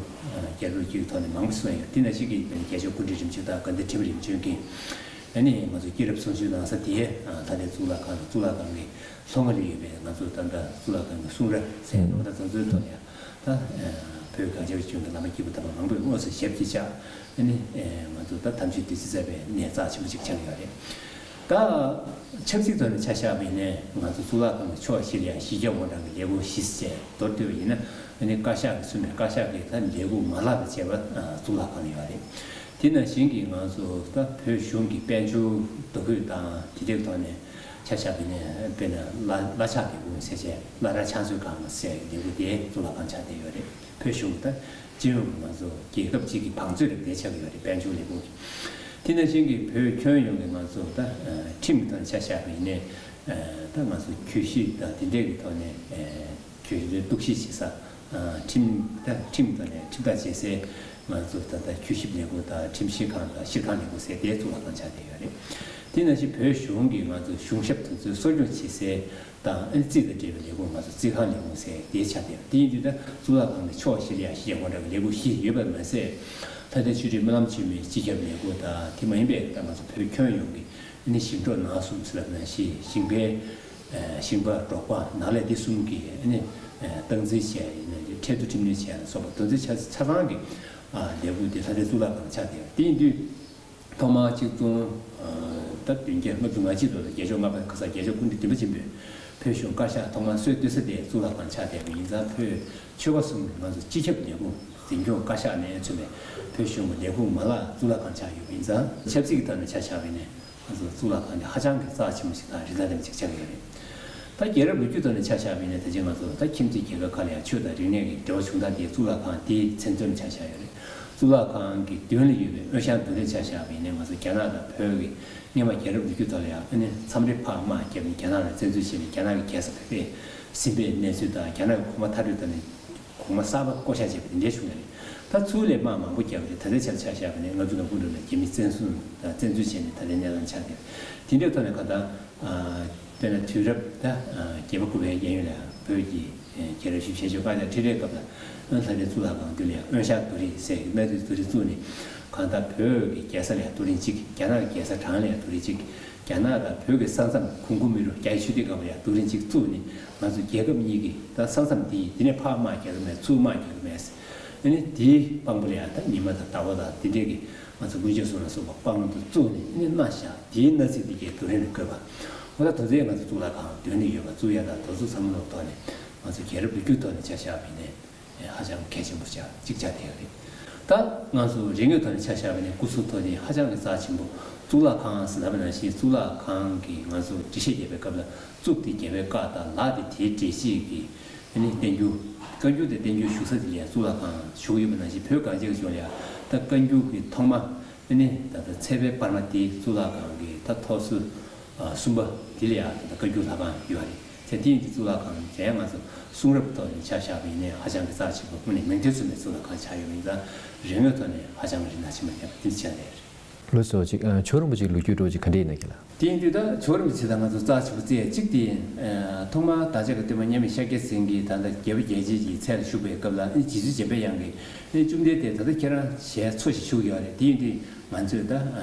རྒྱལ་རབས་ཀྱི་ཐོག་ནས་མང་པོ་གསུངས་ཡོད། དེ་ནང་བཞིན་གྱི་རྒྱལ་མཆོག་སྐུ་ཕྲེང་རིམ་བྱོན་དང་དགའ་ལྡན་ཁྲི་པ་རིམ་བྱོན་གྱིས་ཨ་ནི་ང་ཚོ་སྐྱེས་རབས་གསུང་ཆོས་གནང་ས་དེ་ད་ལྟའི་གཙུག་ལག་ཁང་དང་། གཙུག་ལག་ཁང་གི་ལྷོ་ངོས་ལ་ཡོད་པའི་ང་ཚོ་ད་ལྟ་གཙུག་ལག་ཁང་གི་གསུང་ར་ཟེར་ནོ། ད་ང་ཚོའི་ཐོག་ནས་ད་བོད་གངས་ཅན་པའི་ལྗོངས་ཀྱི་བླ་མ་སྐྱེས་བུ་དམ་པ་མང་པོས་དངོས་སུ་ཞབས་ཀྱིས་བཅགས། ཨ་ནི་ང་ཚོ་ད་དམ་ཆོས་བདུད་རྩི་བསྩལ་བའི་གནས་རྩ་ཆེན་པོ་ཅིག་ཆགས་ཡོད་རེད། ད་ཆབ་སྲིད་ཐོག་ནས་ཆ་བཞག་པ་ཡིན་ནའི་ང་ཚོ་གཙུག་ལག་ཁང་གི་ཕྱོགས་བཞི་ལ་ཡང་གཞི་རྒྱ་དབང་དྲག་གི་ལས་ཁུངས་བཞི་ཟེར་མདོར་བསྡུས་པ་ཡིན་ན། ཨ་ནི་བཀའ་ཤག་གིས་མཚོན་པའི་བཀའ་ཤག་གི་ད་ལས་ཁུངས་མ་ལག་དང་བཅས་པ་གཙུག་ལག་ཁང་ལ་ཡོད་རེད། དེ་ནང་བཞིན་གྱི་ང་ཚོ་ད་བོད་གཞུང་གི་དཔལ་འབྱོར་འདུ་འགོད་དང་དེ་འདྲའི་ཐོག་ནས་ཆ་བཞག་པ་ཡིན་ནའི། དཔེར་ན་བླ་བླ་ཕྱག་ལས་ཁུངས་ཟེར་བྱས། བླ་རབས་ཕྱག་མཛོད་ཁང་ཟེར་ལས་ཁུངས་དེ་གཙུག་ལག་ཁང་ཆགས་བསྡད་ཡོད་རེད། བོད་གཞུང་གི་ད་སྤྱི་ཡོངས་ཀྱི་ང་ཚོ་རྒྱལ་ཁབ་གཅིག་གི་བང་མཛོད་རེད། དེ་ཆགས་ཀྱི་ཡོད་རེད། དཔལ་འབྱོར་ལས་ཁུངས་ཀྱི། དེ་ནང་བཞིན་གྱི་བོད་ཁྱོན་ཡོངས་ཀྱི་ང་ཚོ་ད་ཁྲིམས་ཀྱི་ཐོག་ནས་ཆ་བཞག་པ་ཡིན་ནའི། ད་ང་ཚོ་གྱོད་ཞིབ་དང་དེ་འདྲས་ཀྱི་ཐོག་ནས། གྱོད་དོན་གཏུག་བཤེར་བྱེད་ས། ཁྲིམས་ད་ཁྲིམས་ཐོག་ནས་ཁྲིམས་ཐག་བཅད་སའི་ང་ཚོ་ད་ལྟ་གྱོད་ཞིབ་ལས་ཁུངས་དང་ཁྲིམས་བཤེར་ཁང་དང་བཤེར་ཁང་ལས་ཁུངས་ཟེར་དེ་གཙུག་ལག་ཁང་ཆགས་བསྡད་ཡོད་རེད། དེ་ནང་བཞིན་བོད་གཞུང་གིས་ང་ཚོ་གཞུང་ཞབས་དེ་ཚོའི་གསོ་སྐྱོང་བྱེད་སའི་དང་། ཨ་ནི་རྩིས་དང་འབྲེལ་བའི་ལས་ཁུངས་ང་ཚོ་རྩིས་ཁང་ལས་ཁུངས་ཟེར་དེ་ཆགས་བསྡད་ཡོད། དེ་ཡིན་དུས་ད་གཙུག་ལག་ཁང་གི་ཕྱོགས་བཞི་ལ་ཡང་གཞི་རྒྱ་དབང་དྲག་གི་ལས་ཁུངས་བཞི་ཡོད་པ་མ་ཟད། ལྷ་ལྡན་ཆོས་སྒྲོན་སྨོན་ལམ་ཆེན་མོའི་སྤྱི་ཁྱབ་ལས་ཁུངས་དང་། དེ་མ་ཡིན་པའི་ད་ང་ཚོ་བོད་ཁྱོན་ཡོངས་ཀྱི་ཨ་ནི་ཞིང་འབྲོག་ནང་གསུམ་ཟེར་ལབ་ན་ཞིག་ཞིང་པའི། ཨ། ཞིང་པ། འབྲོག་པ། ནགས་ལས། འདི་གསུམ་གྱི་ཨ་ནི། ཨ། སྟངས་འཛིན་བྱས་ཡིན་ན། ཁྲལ་བསྡུ་ཁྲིམས་གནོན་བྱས་ལ་སོགས་པ་དེ་ཚོ་ཆ་ཆ་ཚང་གི། ཨ། ལས་ཁུངས་དེ་ལྷ་ལྡན་གཙུག་ལག་ཁང་ཆགས་བསྡད་ཡོད། དེ་ཡིན་དུས་ཐོག་མར་གཅིག་སྟོང་། ཨ། ད་བདུན་བརྒྱ་ལྔ་བཅུ་ང་གཅིག་ལོ་ལ་རྒྱལ་མཆོག་ལྔ་པ་ག་ས་རྒྱལ་མཆོག་སྐུ་ཕྲེང་བདུན་པ་ཆེན་པོས་བོད་གཞུང་བཀའ་ཤག་ཐོག་མར་སྲོལ་བཏོད་ས་དེ་གཙུག་ལག་ཁང་ཆགས་བསྡད་པ་ཡིན་ཙང་། བོད་ཆོལ་ཁ་གསུམ་གྱི་ང་ཚོ་སྤྱི་ཁྱབ་ལས་ཁུངས། འཛིན་སྐྱོང་བཀའ་ཤག་ནས་མཚོན་པའི་བོད་གཞུང་གི་ལས་ཁུངས་མ་ལག་གཙུག་ལག་ཁང་ཆགས་ཡོད་པ་ཡིན་ཙང་། ཆབ་སྲིད་ཀྱི་ཐོག་ནས་ཆ་བཞག་པ་ཡིན་ན། ང་ཚོ་གཙུག་ལག་ཁང་དེ་ཧ་ཅང་གི་རྩ་ཆེན་པོ་ཞིག་དང་རིན་ཐང་ལྡན་པ་ཞིག་ཆགས་ཀྱི་ཡོད་རེད། ད་རྒྱལ་རབས་ལོ་རྒྱུས་ཐོག་ནས་ཆ་བཞག་པ་ཡིན་ན། ད་ཅི་ང་ཚོ་ད་ཁྱིམ་མཚེས་རྒྱལ་ཁབ་ཁག་ལ་ཡང་ཆོས་དང་རིག་གནས་ཀྱི་འབྲེལ་བ་བྱུང་སྟངས་དེ་གཙུག་ལག་ཁང་དེའི་མཚོན་དོན་ཆ་བཞག་ཡོད་རེད། གཙུག་ལག་ཁང་གི་མདུན་ལ་ཡོད་པའི་དབོན་ཞང་རྡོར་གླིང་ཆ་བཞག་པ་ཡིན་ན། ང་ཚོ་རྒྱ་ནག་དང་བོད་ཀྱི་སྔོན་མ་རྒྱལ་རབས་ལོ་རྒྱུས་ཐོག་ལ་ཡང་ཨ་ནི་མཚམས་རེ་ཕར་དམག་བརྒྱབ་ནས་རྒྱ་ནག་ལ་བཙན་འཛུལ་བྱས་ནས་རྒྱ་ནག་གི་རྒྱལ་ས་བོད་པས་ཟིན་པའི་གནས་ཚུལ་དང་། རྒྱ་ནག་གིས་གོང་མ་མཐར་སྐྲོད་བཏང་ནས་གོང་མ་གསར་པ་བསྐོ་བཞག་བྱས་པ་དེ་འདྲའི་བྱུང་ཡོད་རེད། ད་ཚུར་ལ་དམག་མང་པོ་བརྒྱབ་པ་རེད། ད་ལྟའི་ཆར་ཆ་བཞག་པ་ཡིན་ན་ལྔ་བཅུ་ང་དགུ་ལོ་ལ་རྒྱ་མི་བཙན་བཟུང་དང་བཙན་འཛུལ་བྱས་ནས་ད་ལྟའི་གནས་སྟངས་ཆགས་བསྡད་པ་དེ་འདྲའི་ཐོག་ནས། གང་ལྟར། ཨ། དཔེར་ན་དུས་རབས་ད། ཨ། བརྒྱད་པ་དགུ་པའི་གཡས་གཡོན་ལ་བོད་ཀྱི། ཨ། རྒྱལ་རབས་བཞི་བཅུ་ཞེ་གཅིག་པ་ལྔ་བཅུ་ང་གཅིག་ལྷ་ལྡན་གཙུག་ལག་ཁང་མདུན་ལ་ཡང་དབོན་ཞང་རྡོར་གླིང་ཟེར་གྱི་མནའ་དེ་རྡོ་རིང་བཙུགས་ནས། གང་ལྟར་བོད་ཀྱི་རྒྱལ་ས་ལ་ཡང་རྡོ་རིང་གཅིག་རྒྱ་ནག་གི་རྒྱལ་ས་ཊཱན་ལ་ཡང་རྡོ་རིང་གཅིག་རྒྱ་ནག་དང་བོད་ཀྱི་ས་མཚམས་གུང་ཁུན་མི་རུ་རྒྱ་ཡི་ཆོས་སྡེ་སྒང་ལ་ཡང་རྡོ་རིང་གཅིག་བཙུགས་ནས། ང་ཚོ་རྒྱལ་ཁབ་གཉིས་ཀྱི་ད་ས་མཚམས་འདི་ཡིན། འདི་ནས་ཕར་དམག་རྒྱག་གི་མེད། ཚུར་དམག་རྒྱག་གི་མེད། ཨ་ནི་དེའི་དཔང་པོ་ལ་ཡང་ད་ཉི་མ་དང་ཟླ་བ་དང་དེ་འདྲས་ཀྱི་ང་ཚོ་དངུལ་ཆས་སོགས་ལ་སོགས་པ་དཔང་དུ་བཙུགས་ནས། ཨ་ནི་མནའ་བཞག་དེའི་མནའ་ཚིག་དེ་གའི་རྡོ་རིང་ལ་བརྐོས་པ། འོ། ད་དེ་ཚོ་ཡང་ང་ཚོ་གཙུག་ལག་ཁང་མདུན་ལ་ཡོད་པ། བཙུགས་ཡ་དང་དེ་ཚོ་བསམ་བློ་ཐོག་ནས། ང་ཚོ་རྒྱལ་རབས་ལོ་རྒྱུས་ཐོག་ནས་ཆ་བཞག་པ་ཡིན་ནའི། ཧ་ཅང་གལ་ཆེན་པོ་ཆགས་གཅིག་ཆགས་བསྡད་ཡོད་རེད། ད་ང་ཚོ་རིག་དངོས་ཐོག་ནས་ཆ་བཞག་པ་ཡིན་ན། སྐུ་གསུང་ཐུགས་རྟེན་ཧ་ཅང་གི་རྩ་ཆེན་པོ། གཙུག་ལག་ཁང་ཟེར་ལབ་པ་ནང་བཞིན། གཙུག་ལག་ཁང་གི་ང་ཚོ་འགྲེལ་བཤད་རྒྱབ་པའི་སྐབས་ལ། གཙུག་དེ་རྒྱལ་བའི་བཀའ་དང་། ལག་དེ་དེའི་འགྲེལ་བྱེད་ཀྱི། ཨ་ནི་བསྟན་འགྱུར། བཀའ་འགྱུར་དེ་བསྟན་འགྱུར་བཞུགས་ས་དེ་ལ་ཡང་གཙུག་ལག་ཁང་བཞུགས་ཡོད་པ་ནང་བཞིན། བོད་གངས་ཅན་གྱི་ལྗོངས་ལ་ཡང་ད་བཀའ་འགྱུར་གྱི་ཐོག་མ། ཨ་ནི་ད་ལྟ་ཚལ་པའི་བར་མ་དེ་གཙུག་ལག་ཁང་གི་ད་ཐོག་སོ། ཨ། གསུམ་པ་དེ་ལ་ཡང་ད་ལྟ་བཀའ་འགྱུར་ལྷ་ཁང་ཡོད་རེད། ཚེ་འདིའི་གཙུག་ལག་ཁང་དེ་ང་ཚོ་གསུང་རབ་ཐོག་ནས་ཆ་བཞག་པ་ཡིན་ནའི་ཧ་ཅང་གི་རྩ་ཆེན་པོ། དངོས་གནས་མིང་དོན་མཚུངས་པའི་གཙུག་ལག་ཁང་ཆགས་ཡོད་པ་ཡིན་ཙང་། རིག་དངོས་ཐོག་ནས་ཧ་ཅང་གི་རིན་ཐང་ཆེན་པོ་ལྡན་པ་དེ་འདྲ་ཆགས་བསྡད་ཡོད་རེད། ལགས་སོ། ཅིག་ཨ། ཇོ་བོ་རིན་པོ་ཆེའི་ལོ་རྒྱུས་འདྲ་བོ་ཅིག་ག་འདྲ་ཡིན་ན་གི་ལགས། དེ་ཡིན་དུས་ད་ཇོ་བོ་རིན་པོ་ཆེ་དང་ང་ཚོ་རྩ་ཆེན་པོ་བརྩི་ཡ་གཅིག་དེ་ཡིན། ཨ། ཐོག་མར་བདག་ཅག་གི་སྟོན་པ་མཉམ་མེད་ཤཱཀྱ་སེང་གེ་ད་ལྟ་རྒྱལ་བུ་རྒྱལ་བྱེད་ཀྱི་ཚལ་ལ་བཞུགས་པའི་སྐབས་ལ། ཨ་ནི་རྗེ་བཙུན་འཇམ་པའི་དབྱངས་ཀྱིས། ཨ་ནི་བཅོམ་ལྡན་འདས་ད་ལྟ་ཁྱེད་རང་ཞལ་འཚོ་ཞིག་བཞུགས་ཡོད་རེད། དེ་ཡིན་དུས་ང་ཚོས་ད་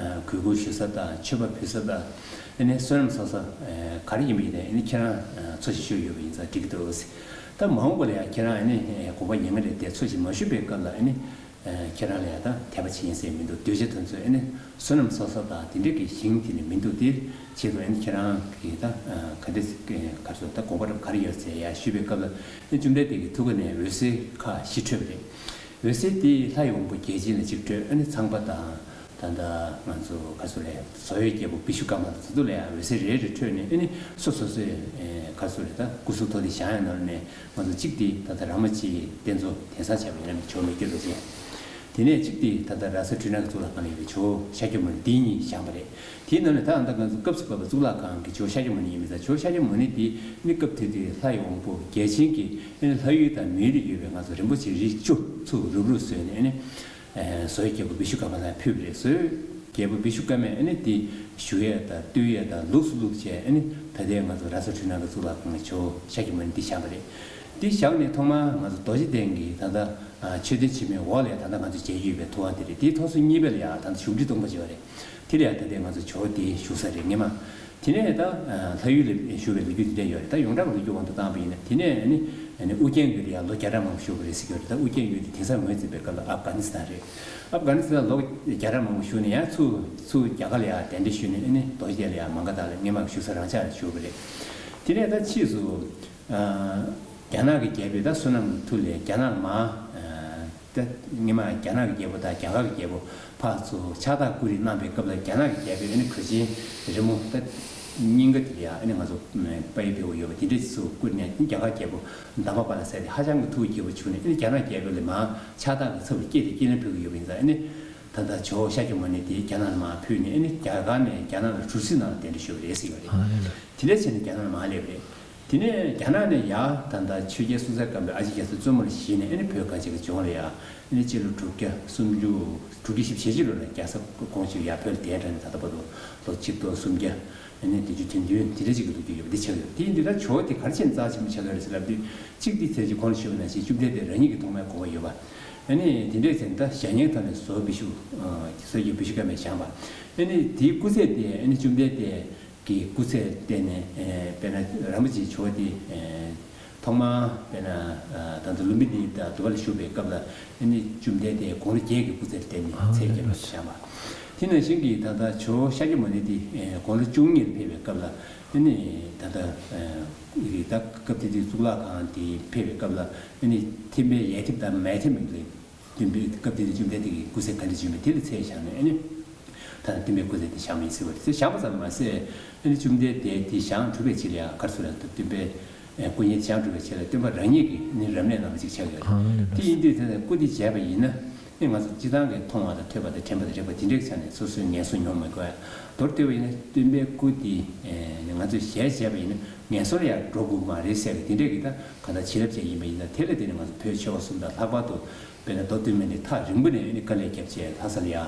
གུས་བཀུར་ཞུ་ས་དང་མཆོད་པ་ཕུལ་ས་དང་། ཨ་ནི་བསོད་ནམས་གསོག་ས་ག་རེ་ཡིན་པ་ཡིན་ནའི། ཨ་ནི་ཁྱེད་རང་འཚོ་ཞིག་བཞུགས་ཡོད་པ་ཡིན་ཙང་འགྲིག་གི་འདུག་ཟེར། ད་མ་འོངས་པ་ལ་ཡང་ཁྱེད་རང་ཨ་ནི་དགོངས་པ་ཉེ་ང་རེད་དེ་འཚོ་ཞིག་མ་བཞུགས་པའི་སྐབས་ལ། ཨ་ནི་ཁྱེད་རང་ལ་ཡང་ད་དད་པ་བྱེད་ཡིན་ཟེར་མི་འདུག། གདུལ་བྱ་དེ་ཚོས་ཨ་ནི་བསོད་ནམས་གསོག་ས་དང་དེ་འདྲ་གི་ཞིང་དེ་ནི་མི་འདུག། དེའི་ཆེད་དུ་ཨ་ནི་ཁྱེད་རང་གིས་ད་ག་འདྲ་ག་རེ་ཟེར། ད་དགོངས་པ་ག་རེ་ཡོད་ཟེར་ཡ་ཞུས་པའི་སྐབས་ལ། ཨ་ནི་བཅོམ་ལྡན་འདས་ཀྱི་ཐུགས་ཀ་ནས་འོད་ཟེར་ཁ་བཞི་འཕྲོས་པ་རེད། འོད་ཟེར་དེ་ལྷ་ཡི་དབང་པོ་བརྒྱ་བྱིན་ལ་གཅིག་འཕྲོས། ཨ་ནི་ཚངས་པ་དང་། ད་ལྟ་ང་ཚོ་ག་རེ་ཟེར་རེད། བཟོ་ཡི་རྒྱལ་པོ་བི་ཤུ་ཀརྨ་དང་དེ་ཚོ་ལ་ཡང་འོད་ཟེར་རེ་རེ་འཕྲོས་ནས། ཨ་ནི་སོ་སོ་སོའི་ག་རེ་ཟེར་རེད། ད་སྐུ་གཟུགས་ཐོག་དེ་བཞེངས་ཡ་ནང་ནས་ང་ཚོ་གཅིག་དེ་ད་ལྟ་ར་མ་ཅིའི་རྟེན་གཙོ་གདན་ས་བྱས་པ་ཡིན་ན་ཇོ་མི་བསྐྱོད་རྡོ་རྗེ། དེ་ནས་གཅིག་དེ་ད་ལྟ་ར་ས་འཕྲུལ་སྣང་གི་གཙུག་ལག་ཁང་ལ་ཡོད་པའི་ཇོ་ཤཱཀྱ་མུ་ནེ། འདི་གཉིས་བཞེངས་པ་རེད། དེའི་ནང་ནས་ད་ལྟ་ང་ཚོ་སྐབས་སུ་བབས་པའི་གཙུག་ལག་ཁང་གི་ཇོ་ཤཱཀྱ་མུ་ནེ་ཡིན་མིན་ད། ཇོ་ཤཱཀྱ་མུ་ནེ་དེ་ནི་སྐབས་དེ་དུས་ལྷ་ཡི་དབང་པོ་བརྒྱ་བྱིན་གྱིས་ཨ་ནི་ལྷ་ཡུལ་དང་མིའུ་གླིང་ཡོད་པའི་ང་ཚོ་རིན་པོ་ཆེ་རིགས་བཅུ་ཚུར་རུབ་རུབ་བཟོས་ནས། ཨ་ནི་བཟོ་ཡི་རྒྱལ་པོ་བི་ཤུ་ཀརྨ་ལ་ཕུལ་བ་རེད། བཟོ་ཡི་རྒྱལ་པོ་བི་ཤུ་ཀརྨས་ཨ་ནི་དེ་བཞུགས་ཡས་དང་སྡོད་ཡས་དང་ལུགས་སུ་བླུགས་བྱས། ཨ་ནི་ད་ལྟའི་ང་ཚོ་ར་ས་འཕྲུལ་སྣང་གི་གཙུག་ལག་ཁང་གི་ཇོ་ཤཱཀྱ་མུ་ནེ་འདི་བཞེངས་པ་རེད། འདི་བཞེངས་ནས་ཐོག་མར་ང་ཚོ་རྡོ་རྗེ་གདན་གྱི་ད་ལྟ་ཨ་མཆོད་རྟེན་ཆེན་མོའི་འོག་ལ་ད་ལྟ་ང་ཚོ་མཇལ་རྒྱུ་ཡོད་པའི་ཐུབ་དབང་དེ་རེད། དེའི་ཐོག་སོ་གཉིས་པ་ལ་ཡང་ད་ལྟ་བཞུགས་ཁྲི་སྟོང་པ་ཅིག་ཡོད་རེད། དེ་ལ་ཡང་ད་ལྟའི་ང་ཚོ་ཇོ་བོ་དེ་བཞུགས་ས་རེད། སྔས་མ། དེ་ནས་ད་ལྷ་ཡུལ་ལ་བཞུགས་པའི་ལོ་རྒྱུས་དེ་འདྲ་ཡོད་རེད། ད་ཡོངས་གྲགས་ཀྱི་ལོ་རྒྱུས་དབང་དུ་བཏང་བ་ཡིན་ན། དེ་ནས་ཨ་ནི་ཨ་ནི་ཨུ་རྒྱན་ཡུལ་ལ་ཡང་ལོ་བརྒྱ་ཕྲག་མང་པོ་བཞུགས་པ་རེད་ཟེར་གྱི་ཡོད་རེད། ད་ཨུ་རྒྱན་ཡུལ་དེ་དེང་སང་ངོས་འཛིན་པའི་སྐབས་ལ་ཨབ་གྷ་ནི་སི་ཐན་རེད། ཨབ་གྷ་ནི་སི་ཐན་ལོ་བརྒྱ་ཕྲག་མང་པོ་བཞུགས་ནས། ཡང་ཚུར་ཚུར་རྒྱ་གར་ལ་ཡང་གདན་འདྲེན་ཞུས་ནས། ཨ་ནི་རྡོ་རྗེ་གདན་ལ་ཡང་མ་ག་དྷ་ལ་སྔས་མ་བཞུགས་ས་རང་འཇགས་ལ་བཞུགས་པ་རེད། དེ་ནས་ད་ཕྱིས་སུ་ཨ་རྒྱ་ནག་གི་རྒྱལ་པོས་ད་བསོད་ནམས་ཀྱི་མཐུ་ལས་རྒྱ་ནག་ལ་མར་ཨ་ད་སྔས་མ་རྒྱ་ནག་གི་རྒྱལ་པོ་དང་རྒྱ་གར་གྱི་རྒྱལ་པོ་ཕར་ཚུར་ཕྱག་རྟགས་བསྐུར་རེས་གནང་བའི་སྐབས་ལ། རྒྱ་ནག་གི་རྒྱལ་པོས་ཨ་ནི་གོས་ཆེན་རི་མོ་ད་སྙིང་ག་དེ་ལ་ཡང་ཨ་ནི་ང་ཚོ་པའི་ཕེའུ་ཡོད་པ་དེ་འདྲ་ཚུར་བསྐུར་ནས། རྒྱ་གར་རྒྱལ་པོ་དཱམ་པ་པ་ལ་ཟེར་དེ་ཧ་ཅང་གི་ཐུགས་དགྱེས་པོ་བྱུང་ནས། ཨ་ནི་རྒྱ་ནག་རྒྱལ་པོ་ལ་མར་ཕྱག་རྟགས་ཀྱི་ཚབ་ལ་སྐྱེས་དེ་སྐྱེས་ལན་ཕུལ་གྱི་ཡོད་པ་ཡིན་ཙང་། ཨ་ནི་ད་ལྟ་ཇོ་བོ་ཤཱཀྱ་མུ་ནེ་དེ་རྒྱ་ནག་ལ་མར་ཕུལ་ནས། ཨ་ནི་རྒྱ་གར་ནས་རྒྱ་ནག་ལ་གྲུ་གཟིངས་ནང་ལ་གདན་འདྲེན་ཞུས་པ་རེད་ཟེར་གྱི་ཡོད་རེད། དེ་འདྲ་བྱས་ནས་རྒྱ་ནག་ལ་མར་སླེབས་པ་རེད། དེ་ནས་རྒྱ་ནག་ནས་ཡར་ད་ལྟ་ཆོས་རྒྱལ་སྲོང་བཙན་སྒམ་པོས་ཨ་ལྕེ་རྒྱ་མཚོ་བཙུན་མོ་ལ་བཞེས་ནས། ཨ་ནི་བོད་ཁ་ཆེ་གི་ལྗོངས་ལ་ཡར། ཨ་ནི་སྤྱི་ལོ་དྲུག་བརྒྱ་སུམ་ཅུ། དྲུག་བརྒྱ་བཞི་བཅུ་ཞེ་གཅིག་ལོ་ལ་རྒྱལ་ས་དགོངས་ཞུ་ཡར་བོད་ལ་གདན་དྲངས་ནས། ད་ལྟ་བར་དུ་ལོ་ཆིག་སྟོང་སུམ་བརྒྱ་ཨ་ནི་བདུན་ཅུ་དོན་བདུན་དེ་འདྲ་ཅིག་གི་ལོ་རྒྱུས་ཡོད་པ་འདི་ཆགས་ཡོད། དེ་ཡིན་དུས་ད་ཇོ་བོ་དེ་ག་རེ་བྱས་ནས་རྩ་ཆེན་པོ་ཆགས་ཡོད་རེད་ཟེར་ལབ་དུས། གཅིག་འདི་ཚེ་གཅིག་གོང་ལ་ཞུས་པ་ནང་བཞིན་བཅོམ་ལྡན་འདས་རང་ཉིད་ཀྱིས་ཐོག་མར་དགོངས་པ་ཡོད་པ། ཨ་ནི་དེ་འདྲས་ཟེར་ནས་ད་ཞལ་སྙན་ཐོག་ནས་བཟོ་བི་ཤུ་ཨ་བཟོ་རྒྱལ་བི་ཤུ་ཀརྨས་བཞེངས་པ། ཨ་ནི་དེའི་སྐུ་ཚད་དེ་ཨ་ནི་བཅོམ་ལྡན་འདས་ཀྱི་སྐུ་ཚད་བལྟས་ནས། ཨེ་དཔེར་ན་རིན་པོ་ཆེའི་ཇོ་བོ་དེ་ཨེ་ཐོག་མར་དཔེར་ན་ཨ་ད་ལྟ་ལུམྦི་ནི་དང་དུ་བ་ལ་བཞུགས་པའི་སྐབས་ལ། ཨ་ནི་བཅོམ་ལྡན་འདས་དགུང་ལོ་བརྒྱད་ཀྱི་སྐུ་ཚད་བལྟས་ནས་ཚད་བརྒྱབ་ནས་བཞེངས་པ། དེ་ནང་བཞིན་གྱི་ད་ལྟ་ཇོ་བོ་ཤཱཀྱ་མུ་ནེ་དེ་ཨེ་དགུང་ལོ་བཅུ་གཉིས་ལ་ཕེབས་པའི་སྐབས་ལ། ཨ་ནི་ད་ལྟ་ཨེ་ད་སྐབས་དེ་དུས་གཙུག་ལག་ཁང་དེ་ཕེབས་པའི་སྐབས་ལ། ཨ་ནི་ཐིམ་པའི་ཡ་ཐིབ་དང་མལ་ཐིམ་གྱི་སྟོན་པའི་སྐབས་དེ་དུས་བཅོམ་ལྡན་འདས་ཀྱི་སྐུ་ཚད་ག་འདྲ་བྱུང་མིན་དེ་ལ་ཚད་བཞག་ནས། ཨ་ནི་ད་ལྟ་སྟོན་པའི་སྐུ་ཚད་དེ་བཞག་མིན་ཟེར་བ་རེད། ཚད་བཞག་པ་ཙམ་མ་ཟད། ཨ་ནི་བཅོམ་ལྡན་འདས་དེ་བཞེངས་གྲུབ་པའི་རྗེས་ལ་ཡང་ག་རེ་ཟེར་ལ། སྟོན་པའི་སྐུ་བརྙན་བཞེངས་གྲུབ་པའི་རྗེས་ལ་སྟོན་པ་རང་ཉིད་ཀྱིས་ནི་རབ་གནས་གནང་བ་ཅིག་ཆགས་ཡོད་རེད། དེ་ཡིན་དུས་དེ་ནས་སྐུ་དེ་མཇལ་བ་ཡིན་ན། ཨ་ནི་ང་ཚོ་སྤྱིར་བཏང་གི་མཐོང་བ་དང་ཐོས་པ་དང་དྲན་པ་དང་རེག་པ་དེ་འདྲའི་ཆ་ནས་སོ་སོའི་ངན་སོང་མྱོང་མི་དགོས། མདོར་བསྡུས་པ་ཡིན་ན་སྟོན་པའི་སྐུ་དེ་ཨ་ང་ཚོས་ཞལ་མཇལ་བ་ཡིན་ན་ངན་སོང་ལ་ཡང་འགྲོ་དགོས་ཀྱི་མ་རེད་ཟེར་བའི་དེ་འདྲའི་གི་ད་གང་ལྟར་བྱིན་རླབས་ཅན་ཡིན་པ་ཡིན་ཙང་། དེ་ལ་བརྟེན་ནས་ང་ཚོ་བོད་ཆོལ་ཁ་གསུམ་དང་ལྷག་པར་དུ་དཔེར་ན་མདོ་སྟོད་སྨད་ནས་ཐག་རིང་པོ་ནས་ཨ་ནི་དཀའ་ལས་བརྒྱབ་བྱས་ལྷ་ས་ལ་ཡ། ཨ་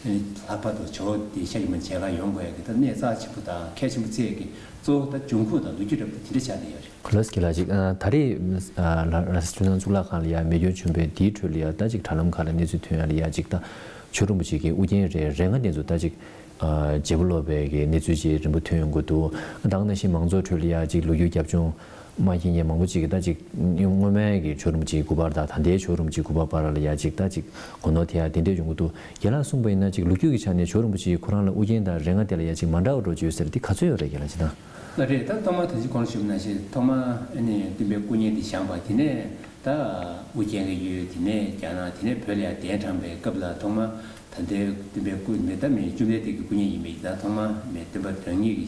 ནི་ལྷག་པར་དུ་ཇོ་བོ་དེ་ཤཱཀྱ་མུ་ནེ་མཇལ་ཁ་ཡོང་དགོས་ཡ་གི་ད་གནད་རྩ་ཆེན་པོ་དང་གལ་ཆེན་པོ་བརྩི་ཡ་གི་གཙོ་བོ་ད་འབྱུང་ཁུངས་དང་ལོ་རྒྱུས་འདྲ་པོ་དེ་འདྲ་ཆགས་བསྡད་ཡོད་རེད། ལགས་སོ། ལགས་ཅིག་ཨ་ད་རེས་ཨ་ལ་ར་ས་འཕྲུལ་སྣང་གཙུག་ལག་ཁང་ལ་ཡ་མེ་སྐྱོན་བྱུང་བའི་དེའི་ཁྲོད་ལ་ཡ། ད་ཅིག་དྲ་ལམ་ཁག་ལ་གནས་ཚུལ་ཐོན་ཡ་ལ་ཡ་ཅིག་ད་ཇོ་རིན་པོ་ཆེ་གི་དབུ་རྒྱན་རེ་རེ་ལྔ་དེ་ཚོ་ད་ཅིག་ཨ་བརྗེ་པོ་ལོག་པའི་གི་གནས་ཚུལ་ཅིག་རིམ་པ་ཐོན་ཡོང་གི་འདུག། ད་ག་ནང་བཞིན་མང་ཚོགས་ཁྲོད་ལ་ཡ་ཅིག་ལོ་རྒྱུས་རྒྱབ་ལྗོངས་མ་མཁྱེན་མཁན་མང་པོ་ཅིག་གིས་ད་ཅིག་སྔོན་མའི་གི་ཇོ་རིན་པོ་ཆེའི་སྐུ་པར་དང་ད་ལྟའི་ཇོ་རིན་པོ་ཆེའི་སྐུ་པར་བར་ལ་ཡ་ཅིག་ད་ཅིག་གོ་ནོར་ཐེབས་ཡ་དེ་འདྲས་ཡོང་གི་འདུག། རྒན་ལགས་གསུངས་པ་ཡིན་ན་ཅིག་ལོ་རྒྱུས་ཀྱི་ཆ་ནས་ཇོ་རིན་པོ་ཆེ་ཁོ་རང་ལ་དབུ་རྒྱན་དང་རེ་ལྔ་དེ་ལ་ཡ་ཅིག་མ་འདྲ་བ་འདྲ་བོ་ཅིག་ཡོད་ས་རེད། དེ་ག་ཚོད་ཡོད་རེད། རྒན་ལགས་ཅིག་ད། ལགས་རེད། ད་ཐོག་མར་ད་ཅི་གོང་ཞུས་ནང་བཞིན་ཐོག་མར་ཨ་ནི་སྟོན་པའི་སྐུ་བརྙན་དེ་བཞེངས་པ། དེ་ནས་ད་དབུ་རྒྱན་གྱི་ཡུལ། དེ་ནས་རྒྱ་ནག། དེ་ནས་བོད་ལ་ཡང་གདན་དྲངས་པའི་སྐབས་ལ་ཐོག་མར་ད་ལྟའི་སྟོན་པའི་སྐུ་མེད། ད་མི་བཅོམ་ལྡན་འདས་ཀྱི་སྐུ་བརྙན་ཡིན་པ་ཡིན་ཙང་། ཐོག་མར་མི་སྟོན་པ་རང་ཉིད་ཀྱི་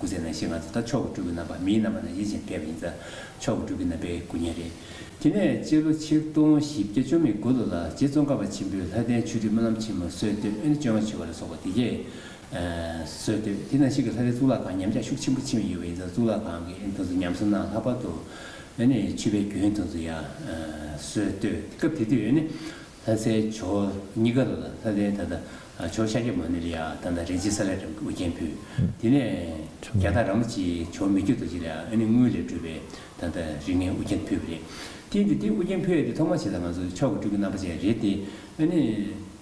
སྐུ་ཚེ་ནང་བཞིན་ང་ཚོ་ད་མཆོག་གི་སྤྲུལ་སྐུ་རྣམ་པ། མིའི་རྣམ་པ་ནང་བཞིན་བྱས་ཕེབས་པ་ཡིན་ཙང་མཆོག་གི་སྤྲུལ་སྐུ་རྣམ་པའི་སྐུ་བརྙན་རེད། དེ་ནས་སྤྱི་ལོ་ཆིག་སྟོང་བཞི་བརྒྱ་བཅུ་མེད་དགུ་ལོ་ལ་རྗེ་ཙོང་ཁ་པ་ཆེན་པོས་ལྷ་ལྡན་ཆོས་སྒྲུབ་སྨོན་ལམ་ཆེན་མོ་སྲོལ་བཏོད། ཨ་ནི་བཅོ་ལྔ་བྱེ་བ་ལ་སོགས་པ་དེ་གས་སྲོལ་བཏོད། དེ་ནང་བཞིན་གྱི་ལྷ་སའི་གཙུག་ལག་ཁང་ཉམས་ཆག་ཤུགས་ཆེན་པོ་ཕྱིན་ཡོད་པ་ཡིན་ཙང་། གཙུག་ལག་ཁང་གི་ཨ་ནི་དེ་ཚོ་ཉམས་གསོ་གནང་། ལྷག་པར་དུ་ཨ་ནི་མཆོད་པའི་རྒྱུན་དེ་ཚོ་ཡང་སྲོལ་བཏོད། སྐབས་དེ་དུས་ཨ་ནི་ ལྷ་སའི་ཇོ་བོ་གཉིས་ཀ་ལ་ལྷ་སའི་ད་ལྟ་ཇོ་བོ་ཤཱཀྱ་མུ་ནེ་ལ་ཡ་ད་ལྟ་རིན་ཆེན་གསལ་ལེ་རིན་པོ་ཆེ་དབུ་རྒྱན་ཕུལ། དེ་ནས་རྒྱ་སྟག་ར་མོ་ཆེའི་ཇོ་བོ་མི་བསྐྱོད་རྡོ་རྗེ་ལ་ཡ་ཨ་ནི་དངུལ་ལས་གྲུབ་པའི་ད་ལྟ་རིགས་ལྔའི་དབུ་རྒྱན་ཕུལ་བ་རེད། དེ་ཡིན་དུས་དེ་དབུ་རྒྱན་ཕུལ་ཡ་དེ་ཐོག་མ་བྱས་ཙང་ང་ཚོ་མཆོག་གི་སྤྲུལ་སྐུ་རྣམ་པ་ཅན་རེད་དེ། ཨ་ནི་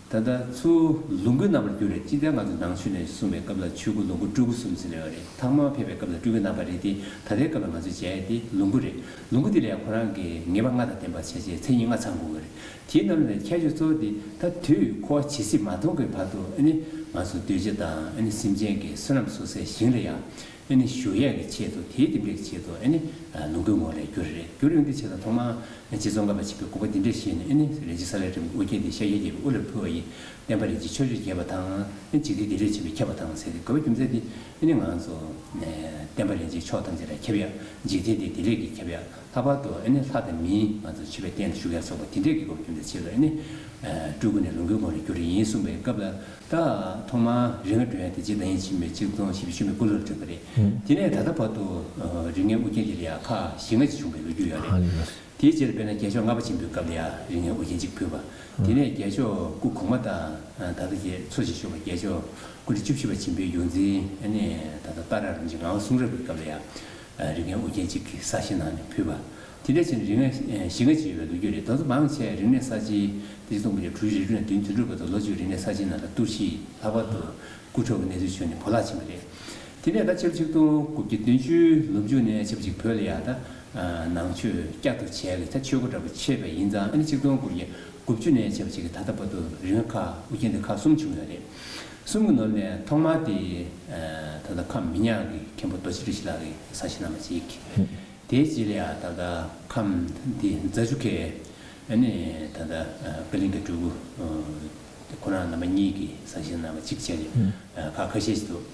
ད་ལྟ་ཚུར་ལོངས་སྐུའི་རྣམ་པར་གྱུར་རེད། སྤྱིར་བཏང་ང་ཚོ་ནང་ཆོས་ནས་གསུངས་པའི་སྐབས་ལ་ཆོས་སྐུ་ལོངས་སྐུ་སྤྲུལ་སྐུ་གསུམ་ཟེར་ཡོད་རེད། ཐོག་མར་ཕེབས་པའི་སྐབས་ལ་སྤྲུལ་སྐུའི་རྣམ་པ་རེད་དེ། ད་ལྟའི་སྐབས་ལ་ང་ཚོས་མཇལ་ཡ་དེ་ལོངས་སྐུ་རེད། ལོངས་སྐུ་དེ་ལ་ཡང་ཁོ་རང་གི་ངེས་པ་ལྔ་དང་ལྡན་པ་བྱས་བྱས་མཚན་ཉིད་ལྔ་ཚང་དགོས་ཀྱི་རེད། དེའི་ནང་ནས་ཁྱད་ཆོས་གཙོ་བོ་དེ་ད་དུས་འཁོར་བ་ཇི་སྲིད་མ་སྟོངས་ཀྱི་བར་དུ་ཨ་ནི་ང་ཚོ་གདུལ་བྱ་དང་ཨ་ནི་སེམས་ཅན་གྱི་བསོད་ནམས་གསོག་སའི་ཞིང་ལ་ཡང་ཨ་ནི་བཞུགས་ཡས་ཀྱི་ཆེད་དུ། དེའི་རྟེན་འབྲེལ་གྱི་ཆེད་དུ་ཨ་ནི་ལོངས་སྐུའི་ངོ་ལ་གྱུར་རེད། གྱུར་ཡོང་དུས་བྱས་ཙང་ཐོག་མར་རྗེ་ཙོང་ཁ་པ་ཆེན་པོས་དགོངས་པ་འདི་འདྲས་བཞེས་ནས་ཨ་ནི་རིན་ཆེན་གསལ་ལེ་རིན་པོ་ཆེ་དབུ་རྒྱན་འདི་ཤཱཀྱའི་རྒྱལ་པོའི་དབུ་ལ་ཕུལ་བ་ཡིན། བསྟན་པ་རིན་ཆེན་ཕྱོགས་བཅུར་རྒྱས་པ་དང་། འཇིག་རྟེན་བདེ་ལེགས་ཆེན་པོས་ཁྱབ་པ་དང་ཟེར་ཏེ། དགོས་པ་རྒྱུ་མཚན་དེ་ཨ་ནི་ང་ཚོ་ནས་བསྟན་པ་རིན་ཆེན་ཕྱོགས་ཐམས་ཅད་ལ་ཁྱབ་ཡ། འཇིག་རྟེན་འདི་བདེ་ལེགས་ཀྱིས་ཁྱབ་ཡ། ལྷག་པར་དུ་ཨ་ནི་ལྷ་དང་མིའི་ང་ཚོ་མཆོད་པའི་རྟེན་ལ་བཞུགས་ཡ་སོགས་པ་དེ་འདྲས་ཀྱི་དགོས་པ་རྒྱུ་མཚན་ཆེད་དུ་ཨ་ནི་སྤྲུལ་སྐུ་ནས་ལོངས་སྐུའི་ངོ་ལ་གྱུར་ཡིན་གསུངས་པའི་སྐབས་ལ། ད་ཐོག་མར་རིགས་ལྔ་སྒྲོན་ཡ་དེ་རྗེ་ཟླ་བརྒྱད་འཆི་མེད་ཆིག་སྟོང་བཞི་བཅུ་གོ་དགུ་ལོར་བསྒྲོན་པ་རེད། དེ་ནས་ད་ལྟ་བར་དུ་རིགས་ལྔའི་དབུ་རྒྱན་དེ་ལ་ཡ་ཁག་བཞི་ལྔ་ཅིག་བྱུང་བའི་ལོ་རྒྱུས་ཡོད་རེད། དེའི་རྗེས་ལ་དཔེར་ན་རྒྱལ་མཆོག་ལྔ་པ་ཆེན་པོའི་སྐབས་ལ་ཡང་རིགས་ལྔའི་དབུ་རྒྱན་གཅིག་ཕུལ་བ། དེ་ནས་རྒྱལ་མཆོག་སྐུ་གོང་མ་དང་ད་ལྟ་རྗེ་འཚོ་ཞིང་བཞུགས་པ་རྒྱལ་མཆོག་སྐུ་ཕྲེང་བཅུ་བཞི་པ་ཆེན་པོའི་ཡོངས་འཛིན་ཨ་ནི་ད་ལྟ་ཏཱ་ར་རིན་པོ་ཆེ་ངག་དབང་གསུང་རབ་ཀྱི་སྐབས་ལ་ཡང་རིགས་ལྔའི་དབུ་རྒྱན་གཅིག་གིས་གསར་བཞེངས་གནང་ནས་ཕུལ་བ། དེ་འདྲ་བྱས་ནས་རིགས་ལྔ་བཞི་ལྔ་ཅིག་ཡོད་པའི་ལོ་རྒྱུས་རེད། དེ་ཚོ་མང་ཆེ་རིག་གནས་གསར་བརྗེའི་དེ་གསུངས་པ་རེད། གྲུ་བཞི་རེ་དྲུག་ནས་བདུན་དུས་འགྲོ་བར་དུ་ལོ་བཅུ་རིག་གནས་གསར་བརྗེའི་ནང་ལ་གཏོར་བཤིག། ལྷག་པར་དུ་རྐུ་འཕྲོག་གི་གནས་ཚུལ་བྱུང་ནས་བོར་བརླག་ཕྱིན་པ་རེད། དེ་ནས་ད་ཕྱི་ལོ་ཆིག་སྟོང་དགུ་བརྒྱ་བདུན་ཅུའི་ལོ་མཇུག་ནས་ཆབས་ཅིག་བོད་ལ་ཡང་ད་ནང་ཆོས་བསྐྱར་དུ་བྱས་པའི་ད་ཆོས་སྒོ་འདྲ་པོ་ཕྱེས་པ་ཡིན་ཙང་། ཨ་ནི་ཆིག་སྟོང་དགུ་བརྒྱ་དགུ་བཅུ་ནས་ཆབས་ཅིག་གི་ད་ལྟ་བར་དུ་རིགས་ལྔ་ཁག་དབུ་རྒྱན་དེ་ཁག་གསུམ་བྱུང་ཡོད་རེད། གསུམ་གྱི་ནང་ནས་ཐོག་མ་དེ་ད་ལྟ་ཁམས་མི་ཉག་གི་མཁན་པོ་རྡོ་རྗེ་བཀྲ་ཤིས་ལགས་ཀྱིས་གསར་བཞེངས་གནང་བ་ཅིག་དེའི་རྗེས་ལ་ཡང་ད་ལྟ་ཁམས་འདི་རྫ་ཆུ་ཁའི་ཨ་ནི་ད་ལྟ་ཨ་པད་གླིང་གི་སྤྲུལ་སྐུ་ཨ་ཁོ་རང་རྣམ་པ་གཉིས་ཀྱིས་གསར་བཞེངས་གནང་བ་གཅིག་བྱས་ནས་ཨ་ཁག་ཁ་ཤས་ཤིག་འདུག་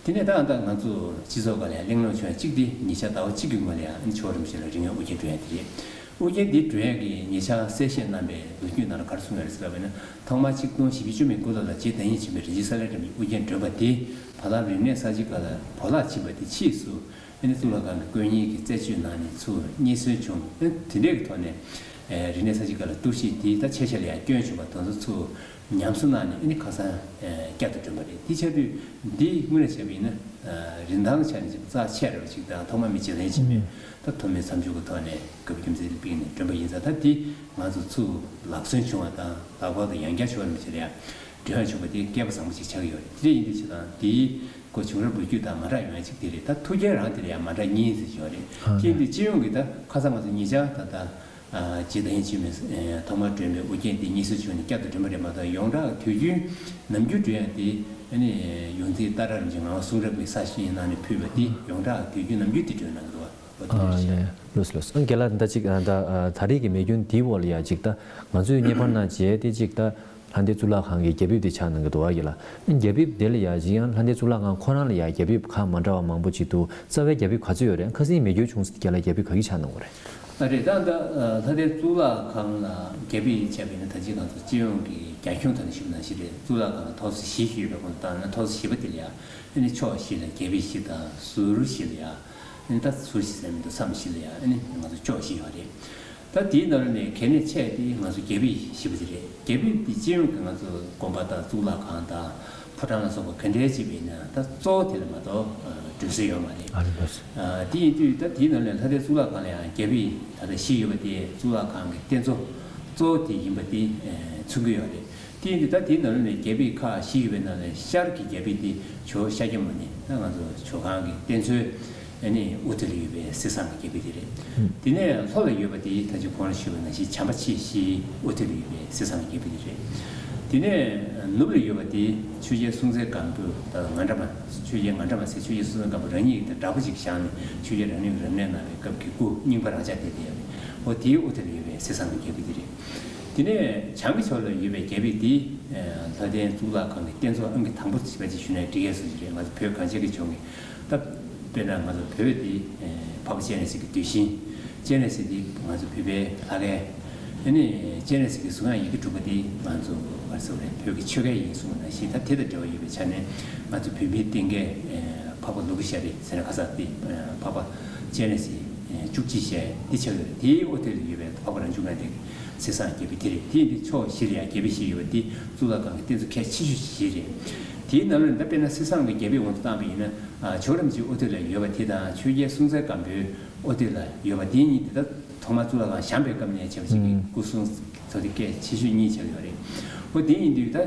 དེ་ནས་ད་ལྟ་ང་ཚོ་སྤྱི་ཚོགས་སྒང་ལ་ཡང་གླེང་སློང་བྱུང་ཡ་གཅིག་དེ་ཉེ་ཆར་ཟླ་བ་གཅིག་གི་སྔོན་ལ་ཡང་ཨ་ནི་ཇོ་བོ་རིན་པོ་ཆེ་ལ་རིགས་ལྔའི་དབུ་རྒྱན་སྒྲོན་ཡ་དེ་རེད། དབུ་རྒྱན་འདི་སྒྲོན་ཡ་གི་ཉེ་ཆར་གསལ་བཤད་གནང་བའི་ལོ་རྒྱུས་ནང་ལ་ག་རེ་གསུངས་ཡོད་རེད་ཟེར་བ་ཡིན་ན། ཐོག་མར་ཆིག་སྟོང་བཞི་བཅུ་གོ་གཉིས་ལོ་ལ་རྗེ་ཟླ་བརྒྱད་འཆི་མེད་རིན་ཆེན་གསལ་ལེ་རིན་པོ་ཆེའི་དབུ་རྒྱན་སྒྲོན་པ་དེ་བར་ལམ་རིག་གནས་གསར་བརྗེའི་སྐབས་ལ་བོར་བརླག་ཕྱིན་པ་དེ་ཕྱིས་སུ། ཨ་ནི་གཙུག་ལག་ཁང་གི་དཀོན་གཉེར་གྱིས་རྩད་གཅོད་གནང་ནས་ཚུར་རྙེད་སོན་བྱུང་། ཨ་ནི་དེ་འདྲའི་གི་ཐོག་ནས་ཨ་རིག་གནས་གསར་བརྗེའི་སྐབས་ལ་གཏོར་བཤིག་དེ་ད་ཆེ་ཆེ་ལ་ཡང་སྐྱོན་བྱུང་བ་དེ་ཚོ་ཚུར་ཉམས་གསོ་གནང་ནས་ཨ་ནི་ཁ་སང་ཨ་བསྐྱར་དུ་བསྒྲོན་པ་རེད། དེ་བྱ་དུས་འདི་དངོས་གནས་བྱས་པ་ཡིན་ན་ཨ་རིན་ཐང་ཆ་ནས་ཅིག་རྩ་ཆེ་ར་བ་ཅིག་དང་། ཐོག་མ་མི་རྗེ་ལན་ཆེན་མོས་ད་ཐོག་མའི་མཚམས་འཇོག་གི་ཐོག་ནས་དགའ་བོ་རྒྱུ་མཚན་དེ་ཕུལ་ནས་བསྒྲོན་པ་ཡིན་ཙང་། ད་འདི་ང་ཚོ་ཚུར་ལག་སོན་བྱུང་བ་དང་ལྷག་པར་དུ་ཡང་བསྐྱར་ཆོས་པ་རིན་པོ་ཆེ་ལ་ཡང་སྒྲོན་ཡ་བྱུང་བ་དེ་སྐལ་པ་བཟང་པོ་ཅིག་ཆགས་ཀྱི་ཡོད་རེད། དེ་འདྲ་ཡིན་དུས་ཅི་དང་དེའི་སྐོར་བྱུང་རབས་ལོ་རྒྱུས་དང་མ་འདྲ་ཡོང་ཡ་གཅིག་དེ་རེད། ད་ཐུགས་འགན་རང་དེ་ལ་ཡང་མ་འདྲ་གཉིས་ཙམ་ཡོད་རེད། ཨ་དེ་ཡིན་དུས་སྤྱི་ཡོངས་ཀྱི་ད་ཁ་སང་ང་ཚོ་ཉེ་ཆར་ད་ལྟ་ཨ་རྗེ་ཟླ་བརྒྱད་འཆི་མེད་ཨ་ཐོག་མར་བསྒྲོན་པའི་དབུ་རྒྱན་དེ་རྙེད་སོན་བྱུང་ནས་བསྐྱར་དུ་བསྒྲོན་པ་རེད་མ་གཏོགས། ཡོངས་གྲགས་དུས་རྒྱུན་ནམ་རྒྱུན་བསྒྲོན་ཡ་དེ་ཨ་ནི་ཡོངས་འཛིན་ཏཱ་ར་རིན་པོ་ཆེ་ངག་དབང་གསུང་རབ་ཀྱི་གསར་བཞེངས་གནང་ནས་ཕུལ་བ་དེ་ཡོངས་གྲགས་དུས་རྒྱུན་ནམ་རྒྱུན་དེ་བསྒྲོན་གནང་གི་འདུག་བ། འོ་དེ་འདྲ་རེད་ཤག་ཨ་ལེ། ལགས་སོ་ལགས་སོ། ཨ་རྒན་ལགས། ད་ཅིག་ཨ་ད་ཨ་ད་རེས་ཀྱི་མེ་སྐྱོན་འདིའི་འོག་ལ་ཡ་ཅིག་ད་ང་ཚོས་བརྙན་པར་ནང་མཇལ་ཏེ་ཅིག་ད་ལྷ་ལྡན་གཙུག་ལག་ཁང་གི་རྒྱ་ཕིབས་དེ་ཆགས་གནང་གི་འདུག་བ་ཡིན་ལ། རྒྱ་ཕིབས་དེ་ལ་ཡ་ཅིག་ཡང་ལྷ་ལྡན་གཙུག་ལག་ཁང་ཁོ་རང་ལ་ཡ་རྒྱ་ཕིབས་ཁག་མ་འདྲ་བ་མང་པོ་ཅིག་འདུག་རྩ་བའི་རྒྱ་ཕིབས་ག་ཚོད་ཡོད་རེད། ཁ་སང་མེ་སྐྱོན་བྱུང་ས་དེ་རྒན་ལགས་རྒྱ་ཕིབས་ག་གིས་ཆགས་གནང་བ་རེད། ཨ་རེད། ད་ལྟ་ལྷ་ལྡན་གཙུག་ལག་ཁང་ལ་རྒྱ་ཕིབས་བྱས་པ་ཡིན་ན། ད་ཅི་ང་ཚོ་སྤྱི་ཡོངས་ཀྱི་རྒྱ་ཁྱོན་ཐོག་ནས་ཞུས་པ་ནང་བཞིན་རེད། གཙུག་ལག་ཁང་ལ་ཐོག་ས་བཞི་ཞིག་ཡོད་པའི་ཁོངས་སུ་བཏང་ན། ཐོག་ས་བཞི་པ་དེ་ལ་ཡ་ཨ་ནི་ཕྱོགས་བཞི་ལ་རྒྱ་ཕིབས་བཞི་དང་ཟུར་བཞི་ལ་ཡ། ཨ་ནི་ད་ཟུར་བཞི་ཟེར་མི་འདུག་མཚམས་བཞི་ལ་ཡ་ཨ་ནི་ང་ཚོ་ཕྱོགས་བཞི་ཡོད་རེད། ད་དེའི་ནང་ནས་གལ་གནད་ཆེ་དེ་ང་ཚོ་རྒྱ་ཕིབས་བཞི་པ་དེ་རེད། རྒྱ་ཕིབས་དེ་སྤྱི་ཡོངས་ཀྱི་ང་ཚོ་དགོན་པ་དང་གཙུག་ལག་ཁང་དང་ཕོ་བྲང་ལ་སོགས་པ་ག་འདྲའི་བྱས་པ་ཡིན་ན་ད་གཙོ་བོ་དེ་ལ་མ་གཏོགས་ཨ་སྒྲོན་སྲོལ་ཡོད་མ་རེད། ཨ་ལེ། ལགས་སོ། ཨ་དེ་ཡིན་དུས་ད་དེའི་ནང་ནས་ལྷ་ལྡན་གཙུག་ལག་ཁང་ལ་ཡང་རྒྱ་ཕིབས་ད་ལྟ་བཞི་ཡོད་པ་དེ་གཙུག་ལག་ཁང་གི་རྟེན་གཙོ་གཙོ་བོ་དེ་ཡིན་པ་དེ་ཨ་མཚོན་གྱི་ཡོད་རེད། དེ་ཡིན་དུས་ད་དེའི་ནང་ནས་རྒྱ་ཕིབས་ཁག་བཞི་ཡོད་པའི་ནང་ནས་ཤར་གྱི་རྒྱ་ཕིབས་དེ་ཇོ་བོ་ཤཱཀྱ་མུ་ནེ། ད་ང་ཚོ་ཇོ་ཁང་གི་རྟེན་གཙོའི་ཨ་ནི་དབུ་ཐོད་ལ་ཡོད་པའི་གསེར་ཟངས་ཀྱི་རྒྱ་ཕིབས་དེ་རེད། དེ་ནས་ལྷོ་ལ་ཡོད་པ་དེ་ད་ཅི་གོང་ལ་ཞུས་པ་ནང་བཞིན་བྱམས་པ་མཆེད་བཞིའི་དབུ་ཐོད་ལ་ཡོད་པའི་གསེར་ཟངས་ཀྱི་རྒྱ་ཕིབས་དེ་རེད། དེ་ནས་ནུབ་ལ་ཡོད་པ་དེ་ཆོས་རྒྱལ་སྲོང་བཙན་སྒམ་པོས། ད་ང་འདྲ་མ། ཆོས་རྒྱལ་ང་འདྲ་མ་ཟེར། ཆོས་རྒྱལ་སྲོང་བཙན་སྒམ་པོ་རང་ཉིད་ཀྱི་འདྲ་པོ་ཅིག་བཞག་ནས་ཆོས་རྒྱལ་རང་ལུས་རབ་གནས་གནང་བའི་སྐབས་ཀྱི་སྐུ་རྙིང་པ་རང་འཇགས་བསྡད་དེ་ཡོད་རེད། འོ་དེའི་དབུ་ཐོད་ལ་ཡོད་པའི་གསེར་ཟངས་ཀྱི་རྒྱ་ཕིབས་དེ་རེད། དེ་ནས་བྱང་གི་ཕྱོགས་ལ་ཡོད་པའི་རྒྱ་ཕིབས་དེ་ལྷ་ལྡན་གཙུག་ལག་ཁང་གི་རྟེན་གཙོ་ཨང་ཀི་དང་པོ་ཞེས་པ་ཅིག་ཞུས་ན་འགྲིག་ཡས་བཟོ་ཅིག་རེད། ང་ཚོ་བོད་གངས་ཅན་གྱི་ལྗོངས་ཀྱི། ད་དཔེར་ན་ང་ཚོ་བོད་དེ་འཕགས་པ་སྤྱན་རས་གཟིགས་ཀྱི་གདུལ་ཞིང་། སྤྱན་རས་གཟིགས་དེ་ང་ཚོ་བོད་པའི་ལྷ་སྐལ། ཨ་ནི་སྤྱན་རས་གཟིགས་ཀྱི་གཟུགས་དབྱངས་ཡི་གེ་དྲུག་པ་དེ་ང་ཚོ་ག་རེ་ཟེར་དགོས་རེད། བོད་ཀྱི་ཆོས་སྐལ་ཡིན་གསུངས་པ་ནང་བཞིན། ད་དེ་དང་འབྲེལ་བ་ཡོད་པའི་ཆ་ནས་ང་ཚོ་བོད་མིའི་བསྟན་སྐལ་འཕགས་པ་ལུ་གུ་ཤྲཱི་ཟེར་ན་ཁ་སང་དེ་འཕགས་པ་སྤྱན་རས་གཟིགས་ བཅུ་གཅིག་ཞེས་འདི་ཆགས་ཡོད་རེད། དེའི་དབུ་ཐོད་ལ་ཡོད་པའི་འཕགས་པ་རང་བྱུང་ལྔ་ལྡན་གྱི་གསེར་སྲང་བརྒྱད་པོ་དེ་རེད། དེ་ཡིན་དུས་ཕྱོགས་བཞི་ལ་ཡང་རྒྱལ་པོ་བཞི་ཡོད་པ་འདི་གཙུག་ལག་ཁང་གི་རྟེན་གཙོ་གལ་ཆེ་ཤོས་བཞི་རེད། དེའི་ནང་ལ་ད་དཔེར་ན་གསེར་སྲང་གི་རྒྱལ་པོའི་དབང་དུ་བཏང་པ་ཡིན་ན། ཇོ་བོ་རིན་པོ་ཆེའི་དབུ་ཐོད་ལ་ཡོད་པ་དེ་དང་ཆོས་རྒྱལ་སྲོང་བཙན་སྒམ་པོའི་དབུ་ཐོད་ལ་ཡོད་པ་དེ་གཉིས་དེ་ད་ཐོག་མར་གཙུག་ལག་ཁང་བཞེངས་པའི་སྐབས་ནས་བྱས་པ་ཅིག་གི་སྐུ་གསུང་ཐུགས་རྟེན་གལ་ཆེ་ཤོས་གཉིས་ཆགས་ཡོད་རེད། འོ་དེ་ཡིན་དུས་ད་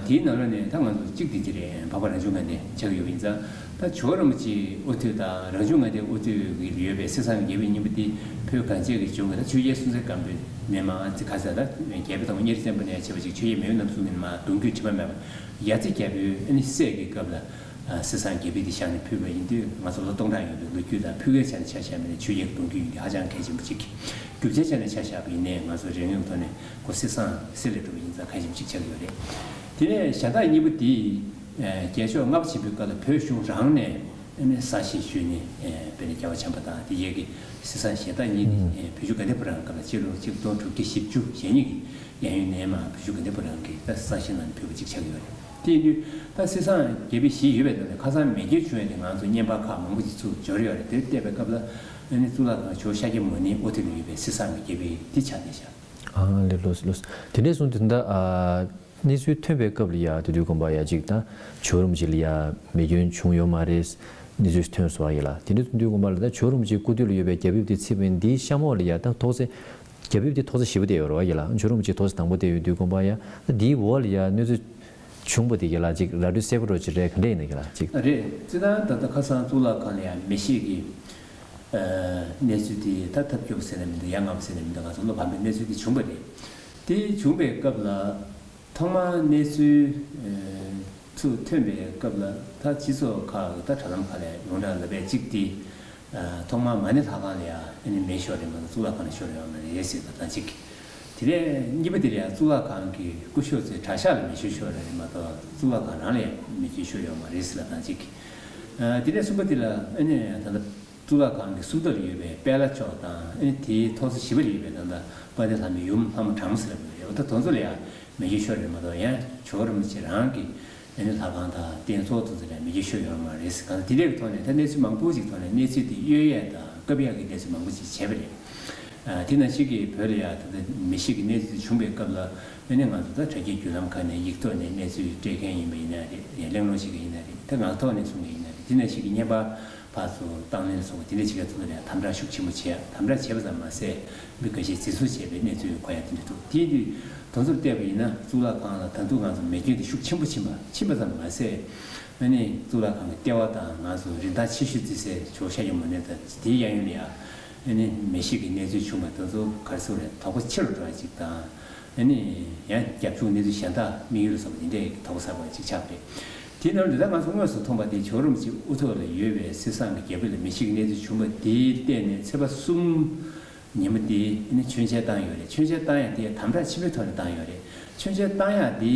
དེའི་ནང་ལ་ནས་ད་ང་ཚོ་གཅིག་དེ་ཅི་རེད། འཕགས་པ་རང་བྱུང་ལྔ་ལྡན་ཆགས་ཡོད་པ་ཡིན་ཙང་། ད་ཇོ་བོ་རིན་པོ་ཆེའི་དབུ་ཐོད་དང་རང་བྱུང་ལྔ་ལྡན་དབུ་ཐོད་ཀྱི་ཡོད་པའི་གསེར་སྲང་རྒྱལ་པོའི་སྙིང་པོ་དེ་བོད་གངས་ཅན་གྱི་ལྗོངས་ཀྱི་ད་ཆོས་རྒྱལ་སྲོང་བཙན་སྒམ་པོའི་ནས་མར་ཨ་ཙི་ཁ་ས་ད་རྒྱལ་པོ་དང་པོ་གཉའ་ཁྲི་བཙན་པོ་ནས་བྱས་པ་ཅིག་ཆོས་རྒྱལ་མེས་དབོན་རྣམ་གསུམ་གྱི་ནས་མར་གདུང་རྒྱུད་དྲི་མ་མེད་པ་ཡ་རྩེ་རྒྱལ་པོའི་ཨ་ནི་སྲས་ཀྱི་སྐབས་ལ། གསེར་སྲང་རྒྱལ་པོའི་དེ་བཞག་ནས་ཕུལ་བ་ཡིན་དུས་ང་ཚོ་ལོ་སྟོང་ཕྲག་ཡོད་པའི་ལོ་རྒྱུས་དང་ཕུལ་བའི་ཆ་ནས་ཆ་བཞག་པ་ཡིན་ན་ཆོས་རྒྱལ་གྱི་གདུང་རྒྱུད་ཡིན་དུས་ཧ་ཅང་གལ་ཆེན་པོ་གཅིག་རྒྱུ་ཆ་ཆ་ནས་ཆ་བཞག་པ་ཡིན་ནའི་ང་ཚོ་རིག་དངོས་ཐོག་ནས་ཁོ་གསེར་སྲང་གསེར་ལས་གྲུབ་པ་ཡིན་ཙང་གལ་ཆེན་པོ་གཅིག་ཆགས་ཡོད་རེད། དེ་ནས་གཞན་དག་གཉིས་པོ་དེ་རྒྱལ་མཆོག་ལྔ་པ་ཆེན་པོའི་སྐབས་ལ་བོད་གཞུང་རང་ནས་ཨ་ནི་གསར་བཞེངས་ཞུས་ནས་དཔེར་ན་རྒྱལ་བ་བྱམས་པ་དང་དེ་གཉིས་ཀྱི་གསེར་སྲང་གཞན་དག་གཉིས་དེ་བོད་གཞུང་དགའ་ལྡན་ཕོ་བྲང་སྐབས་ལ་སྤྱི་ལོ་ཆིག་སྟོང་དྲུག་བརྒྱ་བཞི་བཅུ་ཞེ་གཉིས་ཀྱི་གཡས་གཡོན་ནས་མར་བོད་གཞུང་དགའ་ལྡན་ཕོ་བྲང་གིས་ད་གསར་བཞེངས་གནང་ནས་ཕུལ་བ་གཅིག་ཆགས་ཡོད་རེད། དེ་ཡིན་དུས་ད་གསེར་སྲང་རྒྱལ་པོ་བཞི་ཡོད་པའི་ནང་ནས་ཁ་སང་མེ་སྐྱོན་བྱུང་ཡ་དེ་ང་ཚོ་བརྙན་པར་ཁག་མང་པོ་ཞིག་ཚུར་འབྱོར་ཡོད་རེད། དེར་བལྟས་པའི་སྐབས་ལ་ཨ་ནི་གཙུག་ལག་ཁང་ཇོ་བོ་ཤཱཀྱ་མུ་ནེའི་དབུ་ཐོད་ལ་ཡོད་པའི་གསེར་སྲང་གི་རྒྱལ་པོ་འདི་ཆགས་བསྡད་ཤག་ཨ་ལེ་ལོས་ལོས། དེ་འདྲས་སོང་དུས་ད་ཨ་གནས་ཚུལ་ཐོན་པའི་སྐབས་ལ་ཡ་དེ་དུས་དགོན་པ་ཡ་གཅིག་ད་ཇོ་བོ་རིན་པོ་ཆེ་ལ་ཡ་མེ་སྐྱོན་བྱུང་ཡོད་མ་རེད། གནས་ཚུལ་ཐོན་སོང་བ་ཡིན་ལ། དེ་འདྲས་སོང་དུས་དགོན་པ་ལ་ད་ཇོ་བོ་རིན་པོ་ཆེའི་སྐུ་དུས་ལ་ཡོད་པའི་རྒྱ་ཕིབས་དེ་ཚིག་པ་ཡིན། འདིའི་གཤམ་འོག་ལ་ཡ་ད་ཐོག་ཚད། རྒྱ་ཕིབས་དེ་ཐོག་ས་བཞི་པོ་དེ་ཡོད་རེད་བ་ཡ་ལ། ཇོ་རིན་པོ་ཆེ་ཐོག་ས་དང་པོ་དེ་ཡོད་དུས་དགོན་པ་ཡ། ད་འདིའི་འོག་ལ་ཡ་གནས་ཚུལ་བྱུང་བ་དེ་ཡ་ལ་ཅིག་ར་སྤྲོད་གསལ་པོ་རོ་ཅིག་རེད་ག་འདྲ་ཡིན་ན་ག་ལ་ཅིག་རེད། སྤྱིར་བཏང་ད་ལྟ་ཁ་སང་གཙུག་ལག་ཁང་ལ་ཡ་མེ་ཤེད་ཀྱི་གནས་ཚུལ་དེ་ད་ཐབས་སྐྱོ་པོ་ཟེར་ན་མི་འདུག་ཡ་ང་པོ་ཟེར་ན་མི་འདུག་ང་ཚོ་བློ་ཕམ་པའི་གནས་ཚུལ་དེ་བྱུང་བ་རེད། དེ་བྱུང་བའི་སྐབས་ལ། ཐོག་མར་གནས་ཚུལ་ཚུར་ཐོན་པའི་སྐབས་ལ་ད་སྤྱི་ཚོགས་ཁག་གི་ད་དྲ་ལམ་ཁག་ལ་ཡོངས་གྲགས་ལབ་པའི་གཅིག་དེ། ཐོག་མར་མ་ཎི་ལྷ་ཁང་ལ་ཡང་ཨ་ནི་མེ་ཤོར་རེད་མ་གཏོགས་གཙུག་ལག་ཁང་ལ་ཤོར་ཡོད་མ་རེད་ཟེར་བ་དང་གཅིག་དེ་ནས་གཉིས་པ་དེ་ལ་ཡང་གཙུག་ལག་ཁང་གི་སྐུ་ཞབས་ཚོའི་གྲྭ་ཤག་ལ་མེ་ཤོར་ཤོར་རེད་མ་གཏོགས་གཙུག་ལག་ཁང་རང་ལ་ཡང་མེ་སྐྱོན་ཤོར་ཡོད་མ་རེད་ཟེར་བ་དང་གཅིག་དེ་ནས་གསུམ་པ་དེ་ལ་ཨ་ནི་ད་ལྟ། གཙུག་ལག་ཁང་གི་སུམ་མདོ་ལ་ཡོད་པའི་དཔལ་ལྷ་མཆོག་དང་ཨ་ནི་དེའི་ཐོག་ས་བཞི་པ་ལ་ཡོད་པའི་ད་ལྟ་དཔལ་ལྡན་ལྷ་མོའི་ཡུམ་ལྷ་མོ་དྲག་མོ་ཟེར་བ་རེད། འོ་ད་དེ་ཚོ་ལ་ཡང་མེ་སྐྱོན་ཤོར་རེད་མ་གཏོགས་ཡང་ཇོ་བོ་རིན་པོ་ཆེ་རང་གི་ཨ་ནི་ལྷ་ཁང་དང་རྟེན་གཙོ་བོ་དེ་ཚོ་ལ་མེ་སྐྱོན་ཤོར་ཡོད་མ་རེད་ཟེར། གང་ལྟར་དེ་འདྲའི་ཐོག་ནས་ད་གནས་ཚུལ་མང་པོ་ཞིག་ཐོག་ནས་གནས་ཚུལ་དེ་གཡོལ་ཡས་དང་བཀབ་ཡས་ཀྱི་གནས་ཚུལ་མང་པོ་ཞིག་བྱས་པ་རེད། དེ་ནང་བཞིན་གྱི་བོད་ལ་ཡང་ད་ལྟ་མེ་ཤེད་ཀྱི་གནས་ཚུལ་བྱུང་བའི་སྐབས་ལ་ཨ་ནི་ང་ཚོ་ད་དྲ་རྒྱའི་བརྒྱུད་ལམ་ཁག་ནས་ཡིག་ཐོག་ནས་གནས་ཚུལ་སྤྲད་མཁན་ཡིན་པ་ཡིན་ན་རེད། ཡང་གླེང་སློང་བྱེད་མཁན་ཡིན་ན་རེད། ད་ངག་ཐོག་ནས་གསུང་མཁན་ཡིན་ན་རེད། དེ་ནང་བཞིན་གྱི་བརྙན་པར་ཕར་ཚུར་བཏང་ལེན་སོགས་དེ་འདྲ་བྱེད་མཁན་ཚོ་ལ་ཡང་དམ་དྲག་ཤུགས་ཆེན་པོ་བྱས། དམ་དྲག་བྱས་པ་ཙམ་མ་ཟད་མི་འགའ་ཤས་འཛིན་བཟུང་བྱས་པའི་གནས་ཚུལ་གོ་ཡ་དེ་འདྲ་འདུག་དེ་དུས་དེ་ཚོར་བལྟས་པ་ཡིན་ན་གཙུག་ལག་ཁང་ལ་ད་དུང་ང་ཚོ་མེ་སྐྱོན་དེ་ཤུགས་ཆེན་པོ་ཕྱིན་པ་ཕྱིན་པ་ཙམ་མ་ཟད་ཨ་ནི་གཙུག་ལག་ཁང་གི་ལྟེ་བ་དང་ང་ཚོ་རིན་ཐང་ཆེ་ཤོས་བརྩི་སའི་ཇོ་བོ་ཤཱཀྱ་མུ་ནེ་དང་དེའི་གཡས་གཡོན་ལ་ཡང་། ཨ་ནི་མེ་ཤེད་ཀྱི་གནས་ཚུལ་བྱུང་བ་དེ་ཚོ་ག་རེ་ཟེར་དགོས་རེད། དོགས་པ་ཆེ་རུ་འགྲོ་བ་ཅིག་དང་། ཨ་ནི་ཡང་རྒྱབ་ཕྱོགས་གནས་ཚུལ་གཞན་དག་དམིགས་ཡུལ་སོགས་དེ་འདྲའི་དོགས་པ་ཟ་དགོས་པ་ཅིག་ཆགས་པ་རེད། དེའི་ནང་དུ་ད་ང་ཚོ་དངོས་སུ་མཐོང་བ་དེ་ཇོ་རིན་པོ་ཆེ་དབུ་ཐོག་ལ་ཡོད་པའི་གསེར་ཟངས་ཀྱི་རྒྱལ་པོ་ལ་མེ་ཤེད་ཀྱི་གནས་ཚུལ་བྱུང་བ་དེའི་སྟེང་ནས་ཚེས་པ་གསུམ་ཉིན་མོ་དེ་ཨ་ནི་མཆོད་མཇལ་བཏང་ཡོད་རེད། མཆོད་མཇལ་བཏང་ཡང་དེ་དམ་དྲག་ཆེན་པོའི་ཐོག་ནས་བཏང་ཡོད་རེད། མཆོད་མཇལ་བཏང་ཡག་འདི་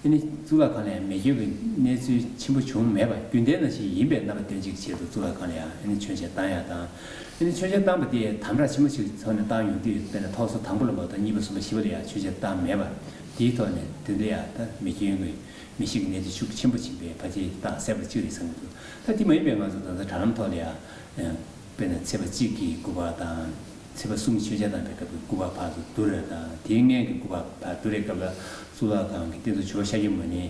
ཨ་ནི་གཙུག་ལག་ཁང་ལ་ཡང་མེ་སྐྱོན་གྱི་གནས་ཚུལ་ཆེན་པོ་བྱུང་མེད་པ་རྒྱུན་ལྡན་ནང་བཞིན་ཡིན་པའི་རྣམ་པ་སྟོན་ཅིག་ཆེད་དུ་གཙུག་ལག་ཁང་ལ་ཡང་ཨ་ནི་མཆོད་མཇལ་བཏང་ཡག་དང་། ཨ་ནི་མཆོད་མཇལ་བཏང་པ་དེ་དམ་དྲག་ཆེན་པོ་ཞིག་ཐོག་ནས་བཏང་ཡོང་དུས་དཔེར་ན་ཐོག་ས་དང་པོ་ལ་མ་གཏོགས་གཉིས་པ་གསུམ་པ་བཞི་པ་ལ་ཡང་མཆོད་མཇལ་བཏང་མེད་པ་དེའི་ཐོག་ནས་དེ་འདྲ་ཡང་ད་མེ་སྐྱོན་གྱི་མེ་ཤེད་ཀྱི་གནས་ཚུལ་ཤུགས་ཆེན་པོ་ཕྱིན་པའི་ཕལ་ཆེར་རྟགས་གསལ་པོ་གཅིག་རེད་བསམ་གྱི་འདུག་ད་དེ་མ་ཡིན་པའི་ང་ཚོ་ད་ལྟ་དྲ་ལམ་ཐོག་ལ་ཡང་དཔེར་ན་ཚེས་པ་གཅིག་གི་སྐུ་པར་དང་། ཚེས་པ་གསུམ་མཆོད་མཇལ་བཏང་པའི་སྐབས་ཀྱི་སྐུ་པར་ཕར་ཚུར་བསྡུར་རེས་དང་དེའི་སྔོན་གྱི་སྐུ་པར་ཕར་བསྡུར་རེས་སྐབས་ལ་གཙུག་ལག་ཁང་གི་རྟེན་གཙོ་ཇོ་བོ་ཤཱཀྱ་མུ་ནེ་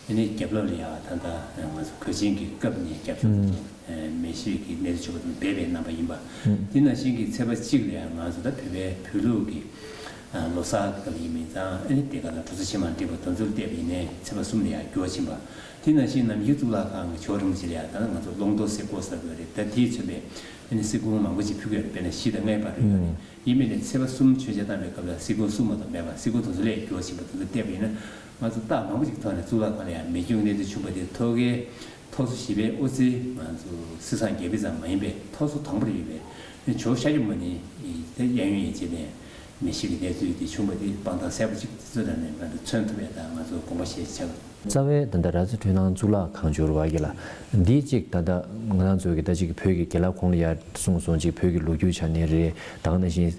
ཨ་ནི་རྒྱབ་ལོགས་ལ་ཡང་ད་ལྟ་ང་ཚོ་གོས་ཆེན་གྱི་སྐབས་ནས་རྒྱབ་ལོགས་ལ་མེ་ཤེད་ཀྱི་གནས་ཚུལ་བྱུང་བ་དང་སྦས་པའི་རྣམ་པ་ཡིན་པ། དེ་ནང་བཞིན་གྱི་ཚེས་པ་གཅིག་ལ་ཡང་ང་ཚོ་ད་བོད་པའི་བོད་ལུགས་ཀྱི་ལོ་གསར་གྱི་སྐབས་ཡིན་མིན་ཙང་ཨ་ནི་དེ་ག་ལ་གྲོ་ས་ཕྱེ་མར་སྒྲིག་པ་དེ་ཚོར་བལྟས་པ་ཡིན་ནའི་ཚེས་པ་གསུམ་ལ་ཡང་འགྱུར་བ་ཕྱིན་པ། དེ་ནང་བཞིན་ནམ་རྒྱུན་གཙུག་ལག་ཁང་གི་ཇོ་བོ་རིན་པོ་ཆེ་ལ་ཡང་ད་ང་ཚོ་ཀློང་རྡོལ་གསེར་སྐོར་ཟེར་དགོས་རེད། ད་དེས་མཚོན་པའི་ཨ་ནི་གསེར་སྐོར་མང་པོ་ཅིག་ཕུལ་གྱི་ཡོད་རེད། དཔེར་ན་བཞི་དང་ལྔའི་བར་རེད་ཡོད་རེད། ཡིན་མིན་ནས་ཚེས་པ་གསུམ་མཆོད་མཇལ་བཏང་བའི་སྐབས་ལ་གསེར་སྐོར་གསུམ་མ་གཏོགས་མེད་པ། གསེར་སྐོར་དེ་ཚོ་ལས་འགྱུར་བ་ཕྱིན་པ་དེ་ཚོ་བལྟས་པ་ཡིན་ན་ང་ཚོ་རྟགས་མང་པོ་ཅིག་ཐོག་ནས་གཙུག་ལག་ཁང་ལ་ཡང་མེ་སྐྱོན་གནས་ཚུལ་བྱུང་བ་དེ་ཐོག་ཁའི་ཐོག་སོ་བཞི་པའི་དབུ་རྩེ་ང་ཚོ་གསེར་ཟངས་རྒྱལ་པོའི་ཙམ་མ་ཡིན་པའི་ཐོག་སོ་དང་པོར་ཡོད་པའི་ཇོ་བོ་ཤཱཀྱ་མུ་ནེ་དེ་གཡས་གཡོན་ཡན་ཆད་ནས་མེ་ཤེད་ཀྱི་གནས་ཚུལ་དེ་བྱུང་བ་དེ་དཔང་རྟགས་གསལ་པོ་ཅིག་དེ་ཚོ་ལ་ནས་ང་ཚོ་མཚོན་ཐུབ་པའི་ད་ང་ཚོ་དགོངས་པ་བཞེས་བྱ་དགོས། རྩ་བའི་ད་ལྟ་ར་ཙི་འཕྲུལ་སྣང་གཙུག་ལག་ཁང་འབྱོར་བ་ཡིན་ལ། འདི་གཅིག་ད་ལྟ་ང་རང་ཚོའི་གི་ད་གཅིག་བོད་ཀྱི་རྒན་ལགས་གོང་ལ་ཡར་གསུངས་སོང་། གཅིག་བོད་ཀྱི་ལོ་རྒྱུས་ཆ་ནས་རེད། ད་ག་ནང་བཞིན་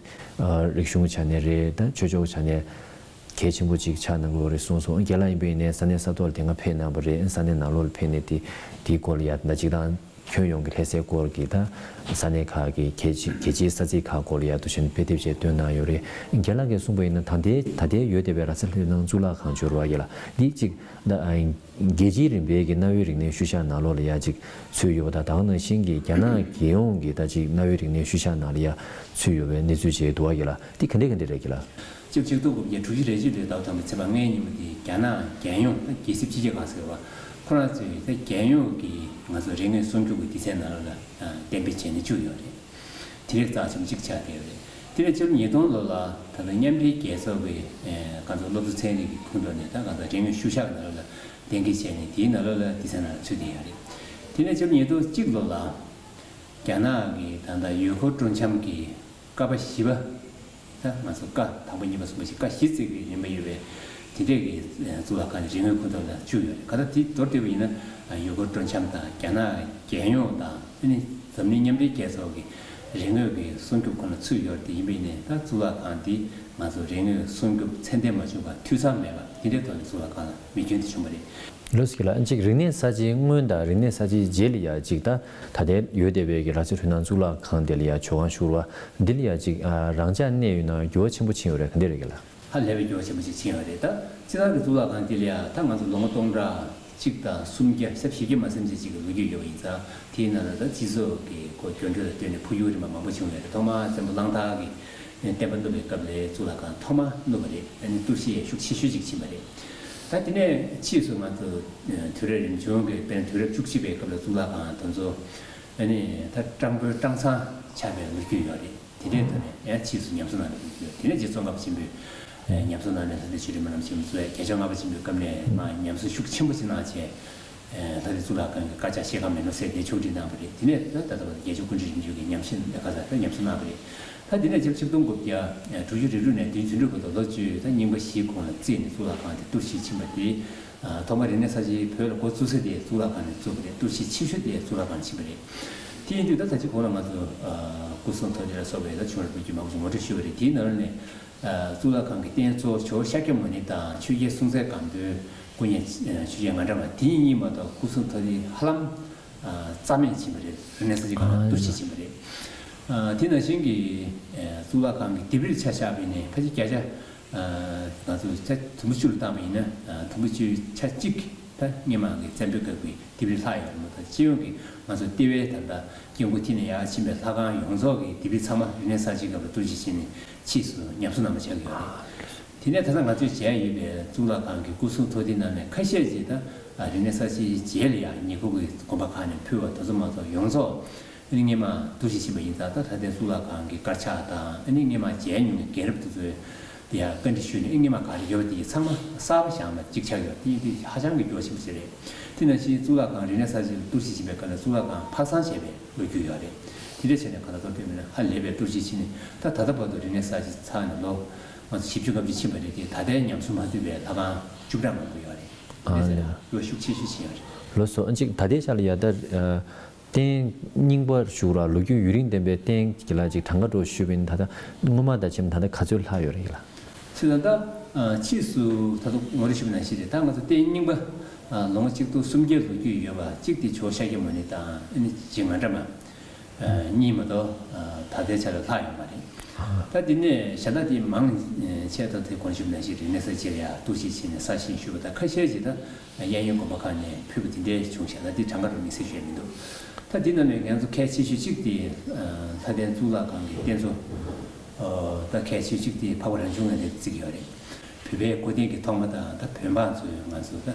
རིག་གཞུང་ཆ་ནས་རེད། ད་ཆོས་ཕྱོགས་ཆ་ནས་གལ་ཆེན་པོ་གཅིག་ཆགས་གནང་གི་ཡོད་རེད་གསུངས་སོང་། རྒན་ལགས་ཡིན་པ་ཡིན་ནའི་ས་གནས་ས་ཐོག་ལ་དེ་སྔ་ཕེབས་གནང་བ་རེད། ས་གནས་ནང་ལོགས་ལ་ཕེབས་ནས་དེ་དེའི་སྐོར་ལ་ཡར་ད་གཅིག་དང་། ཁྱོན་ཡོངས་ཀྱི་ལྷ་སའི་སྐོར་གྱི་ད་ས་གནས་ཁག་གི་རྒྱལ་སྤྱི་རྒྱལ་སྤྱིའི་ས་ཚིགས་ཁག་སྐོར་ལ་ཡ་འདུག་བཞིན་དཔེ་དེབ་ཅིག་བཏོན་གནང་ཡོད་རེད། རྒན་ལགས་ཀྱིས་གསུངས་པ་ཡིན་ན་ད་ལྟའི་ད་ལྟའི་ཡོད་བསྡད་པའི་ར་ས་ལྷོ་ནང་གཙུག་ལག་ཁང་འབྱོར་བ་ཡིན་ལ་འདི་གཅིག་ད་རྒྱལ་སྤྱིའི་རིམ་པའི་གི་གནའ་བོའི་རིག་གནས་ཤུལ་བཞག་ནང་ལོགས་ལ་ཡ་གཅིག་ཚུད་ཡོད་པ་དང་། ད་ག་ནང་བཞིན་གྱི་རྒྱ་ནག་རྒྱལ་ཡོངས་ཀྱི་ད་གཅིག་གནའ་བོའི་རིག་གནས་ཤུལ་བཞག་ནང་ལ་ཡ་ཚུད་ཡོད་པའི་གནས་ཚུལ་ཅིག་འདུག་བ་ཡིན་ལ་འདི་ག་འདྲས་ག་འདྲས་རེད་རྒན་ལགས། ཆིག་སྟོང་དགུ་བརྒྱ་དྲུག་ཅུ་རེ་གཅིག་ལོའི་ཟླ་བ་དང་པོའི་ཚེས་པ་ལྔའི་ཉིན་མོ་དེ་རྒྱ་ནག་རྒྱལ་ཡོངས་ད་རྒྱལ་སྲིད་སྤྱི་ཁྱབ་ཁང་ཟེར་བ་ཁོ་རང་ཚོས་ད་རྒྱལ་ཡོངས་ཀྱི་ང་ཚོ་རིག་གནས་སྲུང་སྐྱོབ་ཀྱི་སྡེ་ཚན་ནང་ལ་གཏན་འབེབས་བྱས་ནས་བཅུག་ཡོད་རེད། དེ་རིགས་རྩ་ཆེན་པོ་གཅིག་ཆགས་བསྡད་ཡོད་རེད། དེ་ནས་ཕྱི་ལོ་ཉིས་སྟོང་ལོ་ལ་ད་ལྟ་མཉམ་འབྲེལ་རྒྱལ་ཚོགས་ཀྱི་ཨེ་ང་ཚོ་སློབ་གསོ་ཚན་རིག་གི་ཁོངས་གཏོགས་ནས་ད་གང་ལྟར་རིག་གནས་ཤུལ་བཞག་གི་ནང་ལོགས་ལ་གཏན་འཁེལ་བྱས་ནས་དེའི་ནང་ལོགས་ལ་སྡེ་ཚན་ནང་ལ་ཚུད་བསྡད་ཡོད་རེད། དེ་ནས་ཕྱི་ལོ་ཉིས་སྟོང་གཅིག་ལོ་ལ་རྒྱ་ནག་གི་ད་ལྟ་ཡུལ་སྐོར་སྤྲོ་འཆམ་གྱི་ཀ་པ་བཞི་པ། ད་ང་ཚོ་ཀ་དང་པོ་གཉིས་པ་གསུམ་པ་བཞི་ཀ་བཞི་བརྩེགས་པའི་རིམ་པ་ཡོད་པའི་དེ་འདྲས་ཀྱི་གཙུག་ལག་ཁང་ནི་རིག་དངོས་ཁོངས་གཏོགས་ལ་བཅུག་ཡོད་རེད། ག་ད་དེ་མདོར་བསྡུས་པ་ཡིན་ན་ཡུལ་སྐོར་སྤྲོ་འཆམ་དང་རྒྱ་ནག་རྒྱལ་ཡོངས་དང་ཨ་ནི་འཛམ་གླིང་མཉམ་འབྲེལ་རྒྱལ་ཚོགས་ཀྱི་རིག་དངོས་ཀྱི་སྲུང་སྐྱོབ་ཁོངས་ལ་ཚུད་ཡོད་རེད། དེ་ཡིན་པ་ཡིན་ནའི་ད་གཙུག་ལག་ཁང་འདི་ང་ཚོ་རིག་དངོས་སྲུང་སྐྱོབ་ཚད་ལྡན་མ་བྱུང་བར་འཐུས་ཚང་མེད་པ་དེ་འདྲའི་ཐོག་ནས་གཙུག་ལག་ཁང་ལ་མེ་སྐྱོན་དེ་བྱུང་བ་རེད། ལོས་ཀྱི་ལ་གཅིག་རིག་གནས་གསར་བརྗེའི་སྔོན་དང་རིག་གནས་གསར་བརྗེའི་རྗེས་ལ་ཡ་གཅིག་ད་ད་ལྟའི་ཡོད་བསྡད་པའི་གི་ར་ས་ལྷོ་ནང་གཙུག་ལག་ཁང་དེ་ལ་ཡ་ཇོ་ཁང་བཞུགས་པ་འདི་ལ་ཡ་གཅིག་རང་འཇགས་གནས་ཡོད་ན་འགྱུར་བ་ཆེན་པོ་ཕྱིན་ཡོད་རེད། ག་འདྲ་རེད་གི་ལ། ཧ་ལས་པའི་འགྱུར་བ་ཆེན་པོ་ཞིག་ཕྱིན་ཡོད་རེད། ད་སྤྱིར་བཏང་གི་གཙུག་ལག་ཁང་དེ་ལ་ཡ་ད་ང་ཚོ་ལོ་ངོ་སྟོང་ཕྲག་གཅིག་དང་སུམ་བརྒྱ་ཞེ་བཞི་བརྒྱ་མ་ཟིན་ཙམ་ཅིག་གི་ལོ་རྒྱུས་ཡོད་པ་ཡིན་ཙང་དེའི་ནང་ལ་ད་སྤྱི་ཚོགས་ཀྱི་ཁོ་འགྱུར་འགྲོས་ལ་ལྟོས་ནས་འཕོ་འགྱུར་རིམ་པ་མང་པོ་བྱུང་ཡོད་རེད། ཐོག་མར་བཙན་པོ་གླང་དར་གྱི་བསྟན་པ་བསྣུབས་པའི་སྐབས་ལ་གཙུག་ལག་ཁང་ཐོག་མ་བསྣུབས་པ་རེད། ཨ་ནི་གཏོར་བཤིག་ཤུགས་ཆེ་ཤོས་ཅིག་ཕྱིན་པ་རེད། ད་དེ་ནས་ཕྱིས་སུ་ང་ཚོ་དུས་རབས་རིམ་བྱུང་གི་དཔེར་ན་དུས་རབས་བཅུ་གཅིག་པའི་སྐབས་ལ་གཙུག་ལག་ཁང་དེ་ཚོ་ཨ་ནི་ད་སྤྲང་པོའི་སྤྲང་ཚང་ཆགས་པའི་ལོ་རྒྱུས་ཡོད་རེད། དེ་འདྲའི་ཐོག་ནས་ཡང་ཕྱིས་སུ་ཉམས་གསོ་གནང་བའི་ལོ་རྒྱུས་ཡོད་རེད། དེ་ནས་རྗེ་ཙོང་ཁ་པ་ཆེན་པོས་ཉམས་གསོ་གནང་ནས་ལྷ་ལྡན་ཆོས་སྒྲོན་སྨོན་ལམ་ཆེན་མོ་གཙོས་བརྒྱད་ཅུ་ལྔ་པ་ཆེན་པོའི་སྐབས་ནས་མར་ཉམས་གསོ་ཤུགས་ཆེན་པོ་ཞིག་གནང་བྱས། ལྷ་རི་གཙུག་ལག་ཁང་གི་དཀར་ཆག་ཤེལ་ཁང་མེ་ལོང་ཟེར་དེ་ཕྱོགས་སྒྲིག་གནང་བ་རེད། དེ་ནས་ད་ད་ལྟ་བར་དུ་རྒྱལ་སྤྱིའི་ཀུན་སྤྱོད་རིག་གནས་ཀྱི་ཉམས་ཞིབ་ལས་ཀ་ཚ་ད་ཉམས་གསོ་གནང་བ་རེད། ད་དེ་ནས་ཆིག་སྟོང་དགུ་བརྒྱ་དྲུག་ཅུ་རེ་དྲུག་ནས་དེའི་དུས་འགྲོ་བར་དུ་ལོ་བཅུ་ད་རྙིང་པ་བཞིའི་གོང་ལ་བརྩིས་ནས་གཙུག་ལག་ཁང་དེ་གཏོར་བཤིག་ཕྱིན་པ་དེ། ཐོག་མར་རིག་གནས་གསར་བརྗེའི་བོད་ལ་འགོ་བཙུགས་ས་དེ་གཙུག་ལག་ཁང་ནས་བཙུགས་པ་རེད། གཏོར་བཤིག་ཆེ་ཤོས་དེ་གཙུག་ལག་ཁང་ནས་ཕྱིན་པ་རེད། དེ་ཡིན་དུས་ད་ད་ཅི་གོང་ལ་ང་ཚོ་སྐུ་གསུང་ཐུགས་རྟེན་ལ་སོགས་པའི་ད་བྱུང་རབས་བོད་བརྒྱུད་མང་པོ་ཞིག་ངོ་སྤྲོད་ཞུས་པ་རེད། དེའི་ནང་ནས། གཙུག་ལག་ཁང་གི་རྟེན་གཙོ་བོ་ཇོ་བོ་ཤཱཀྱ་མུ་ནི་དང་ཆོས་རྒྱལ་སྲོང་བཙན་སྒམ་པོའི་སྐུ་བརྙན་ཆོས་རྒྱལ་ངག་དབང་གྲགས་པ་དེ་གཉིས་མ་གཏོགས་སྐུ་གསུང་ཐུགས་རྟེན་ཧ་ལམ་རྩ་མེད་ཕྱིན་པ་རེད། རིག་གནས་གསར་བརྗེ་སྒང་ལ་གཏོར་བཤིག་ཕྱིན་པ་རེད། དེ་ནང་བཞིན་གྱི་གཙུག་ལག་ཁང་གི་ལྡེབས་རིས་ཆ་བཞག་པ་ཡིན་ན་ཕལ་ཆེར་བརྒྱ་ཆ་ང་ཚོ་ཆ་དུམ་བུ་བཅུ་ལ་བཏང་བ་ཡིན་ན་དུམ་བུ་བཅུའི་ཆ་གཅིག་ད་སྔོན་མ་གི་བཙན་པོའི་སྐབས་ཀྱི་ལྡེབས་རིས་ལྷག་ཡོད་རེད་མ་གཏོགས་སྤྱི་ཡོངས་ཀྱི་ང་ཚོ་ལྟེ་བའི་ད་ལྟ་སྐྱེ་དགུ་མཐིལ་ནས་ཡར་ཕྱིན་པའི་ལྷ་ཁང་ཡོངས་རྫོགས་ཀྱི་ལྡེབས་རིས་ཚང་མ་རིག་གནས་གསར་བརྗེའི་སྐབས་ལ་གཏོར་བཤིག་བྱས་ནས་ཕྱིས་སུ་ཉམས་གསོ་གནང་བ་ཆགས་ཀྱི་ཡོད་རེད། དེ་ནས་ད་ལྟ་ང་ཚོས་མཇལ་ཡོད་པའི་གཙུག་ལག་ཁང་གི་སྐུ་གསུང་ཐུགས་རྟེན་ནང་ནས་ཁ་ཤས་ཅིག་ད་རིག་གནས་གསར་བརྗེའི་རྗེས་ལ་ཡང་ཉེ་འཁོར་གྱི་དགོན་པ་ཁག་ནས་ཕུལ་བ་དེ་ཚོ་མ་གཏོགས་ཡོངས་རྫོགས་ཨ་ནི་སྔོན་མ་གཏོར་བཤིག་ཕྱིན་པ་ཡིན་ཙང་ད་ལྷ་ལྡན་གཙུག་ལག་ཁང་གི་དཀར་ཆག་དང་ཨ་ནི་སྔོན་མ་མཇལ་མྱོང་བའི་རྒན་རབས་དེ་ཚོའི་ཡ་བཀའ་འདྲི་ཞུས་ནས་ཨ་སྔོན་མ་ག་རེ་ཡོད་པ་དེ་ཚང་མ་གསར་པ་བཞག་མ་གཅིག་ཆགས་ཡོད་དེ་ཡིན་དུས་ཧ་ཅང་གི་འགྱུར་བ་ཆེན་པོ་ཞིག་རེད། དེ་ནང་བཞིན་གཙུག་ལག་ཁང་རིག་གནས་གསར་བརྗེ་ལ་གཏོར་བཤིག་ཕྱིན་པའི་སྐབས་ལ་གཙུག་ལག་ཁང་ཕར་གསང་བྱས་པའི་ལོ་རྒྱུས་ཡོད་རེད། དེ་འདྲ་བྱས་ནས་གང་ལྟར་མདོར་བསྡུས་པ་ཡིན་ན་ཧ་ལས་པའི་གཏོར་བཤིག་ཕྱིན་ནས་ད་ད་ལྟ་བར་དུ་རིག་གནས་གསར་བརྗེ་ཚར་ནས་ལོ་ང་ཚོ་བཞི་བཅུ་ལྔ་བཅུ་ཕྱིན་པ་རེད་དེ་ད་ལྟའི་ཉམས་གསོ་མ་ཐུབ་པའི་ལྷ་ཁང་བཅུ་ཕྲག་མང་པོ་ཡོད་རེད། དེ་འདྲ་བྱས་ནས་འགྱུར་བ་ཤུགས་ཆེ་ཤོས་ཕྱིན་ཡོད་རེད། ལགས་སོ། ཨ་ཅིག་ད་ལྟའི་ཆ་ལ་ཡ་ད། རྟེན་རྙིང་པ་ཞུ་ར་ལོ་རྒྱུས་ཡུན་རིང་ལྡན་པའི་རྟེན་གྱི་ལ་ཅིག་གྲངས་ཀ་འགྲོ་ཞུས་པ་ཡིན་ད་ལྟ་སྔོན་མ་དང་ཕྱི་མ་ད་ལྟ་ག་ཚོད་ལྷག་ཡོད་རེད་ལ། ཅི་ད་ལྟ་ཕྱིས་སུ་ད་དུང་ངོ་རེ་ཞུ་བ་ནང་བཞིན་རེད། ད་ང་ཚོ་རྟེན་རྙིང་པ་ལོ་ངོ་གཅིག་སྟོང་སུམ་བརྒྱ་ལོ་རྒྱུས་ཡོད་པ་གཅིག་དེ་ཇོ་བོ་ཤཱཀྱ་མུ་ནི་དང་ཨ་ནི་རྗེ་ངག་དབང་གྲགས་པ་གཉིས་མ་གཏོགས་ད་ལྟའི་ཆ་ལ་ལྷག་ཡོད་མ་རེད། ད་དེ་ནས་གཞན་དག་དེ་མང་ཆེ་ད་དེ་གོང་ཞུས་ནང་བཞིན་རིག་གནས་གསར་བརྗེ་ལ་ཡ་གཏོར་བཤིག་བྱས་ནས་གསར་བཞེངས་ཞུས་པ་དང་ཁ་ཤས་ཅིག་ད། གཡས་གཡོན་དགོན་པ་ཁག་ནས་ཕུལ་བ་དེ་འདྲའི་བྱུང་ཤག་ད་དེ་གྲངས་ཀ་རུ་དམིགས་བསལ་ཞུ་ཡ་མི་འདུག་ད་དེ་ནང་ནས་ང་ཚོ་གལ་ཆེ་ཤོས་གཅིག་དེ་ལྷ་ལྡན་གཙུག་ལག་ཁང་གི་རྟེན་གཙོ། ད་གལ་ཆེ་ཤོས་གཅིག་དེ་འཕགས་པ་རང་བྱུང་ངང་ལས་བརྩི་གི་ཡོད་རེད། བོད་པའི་སྐུ་རྟེན་གྱི་ཐོག་མ་དང་ད་བོད་འབངས་ཚོས་ང་ཚོ་ད་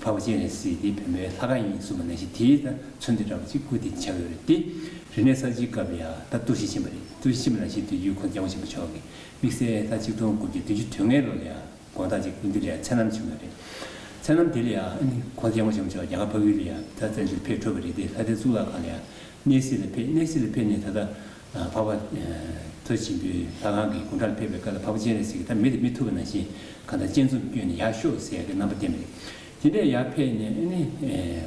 འཕགས་པ་སྤྱན་རས་གཟིགས་དེ་བོད་པའི་ལྷ་ཁང་ཡིན་གསུངས་པ་ནང་བཞིན་དེའི་ད་མཚོན་དོན་འདྲ་བ་གཅིག་སྐུ་དེ་ཆགས་ཡོད་རེད། དེ་རིག་གནས་གསར་བརྗེའི་སྐབས་ལ་ཡ་ད་གཏོར་བཤིག་ཕྱིན་པ་རེད། གཏོར་བཤིག་ཕྱིན་པ་ནང་བཞིན་དུས་རྒྱུན་ཁོང་རྒྱལ་བ་ཆེན་པོ་མཆོག་གིས་དམིགས་བསལ་ད་ཆིག་སྟོང་དགུ་བརྒྱ་བདུན་ཅུ་དོན་ལྔའི་ལོ་ལ་ཡ། དགོང་དག་ཅིག་སྐུ་མདུན་ལ་མཚན་ལམ་བྱུང་ཡོད་རེད། མཚན་ལམ་དེ་ལ་ཡང་ཨ་ནི་ཁོང་རྒྱལ་བ་ཆེན་པོ་མཆོག་རྒྱ་གར་འཕགས་ཡུལ་ལ་ཡང་ད་བཙན་བྱོལ་ཕེབས་འགྲོ་བ་རེད་དེ་ལྷ་ལྡན་གཙུག་ལག་ཁང་ལ་ཡང་གནས་གཟིགས་ལ་ཕེབས། གནས་གཟིགས་ལ་ཕེབས་ནས་ད་ལྟ་འཕགས་པ་མཐོ་ཆེན་པོའི་ལྷ་ཁང་གི་སྒོ་འགྲམ་ལ་ཕེབས་པའི་སྐབས་ལ་འཕགས་པ་སྤྱན་རས་གཟིགས་ཀྱིས་ད་མི་དེ་མི་ཐུབ་པ་ནང་བཞིན་གང་ལྟར་སྤྱན་ཟུམ་བསྐྱོན་ནས་ཡར་ཤོག་ཟེར་ཡག་གི་རྣམ་པ་བསྟན་པ་རེད། དེ་འདྲས་ཡར་ཕེབས་ནས་ཨ་ནི་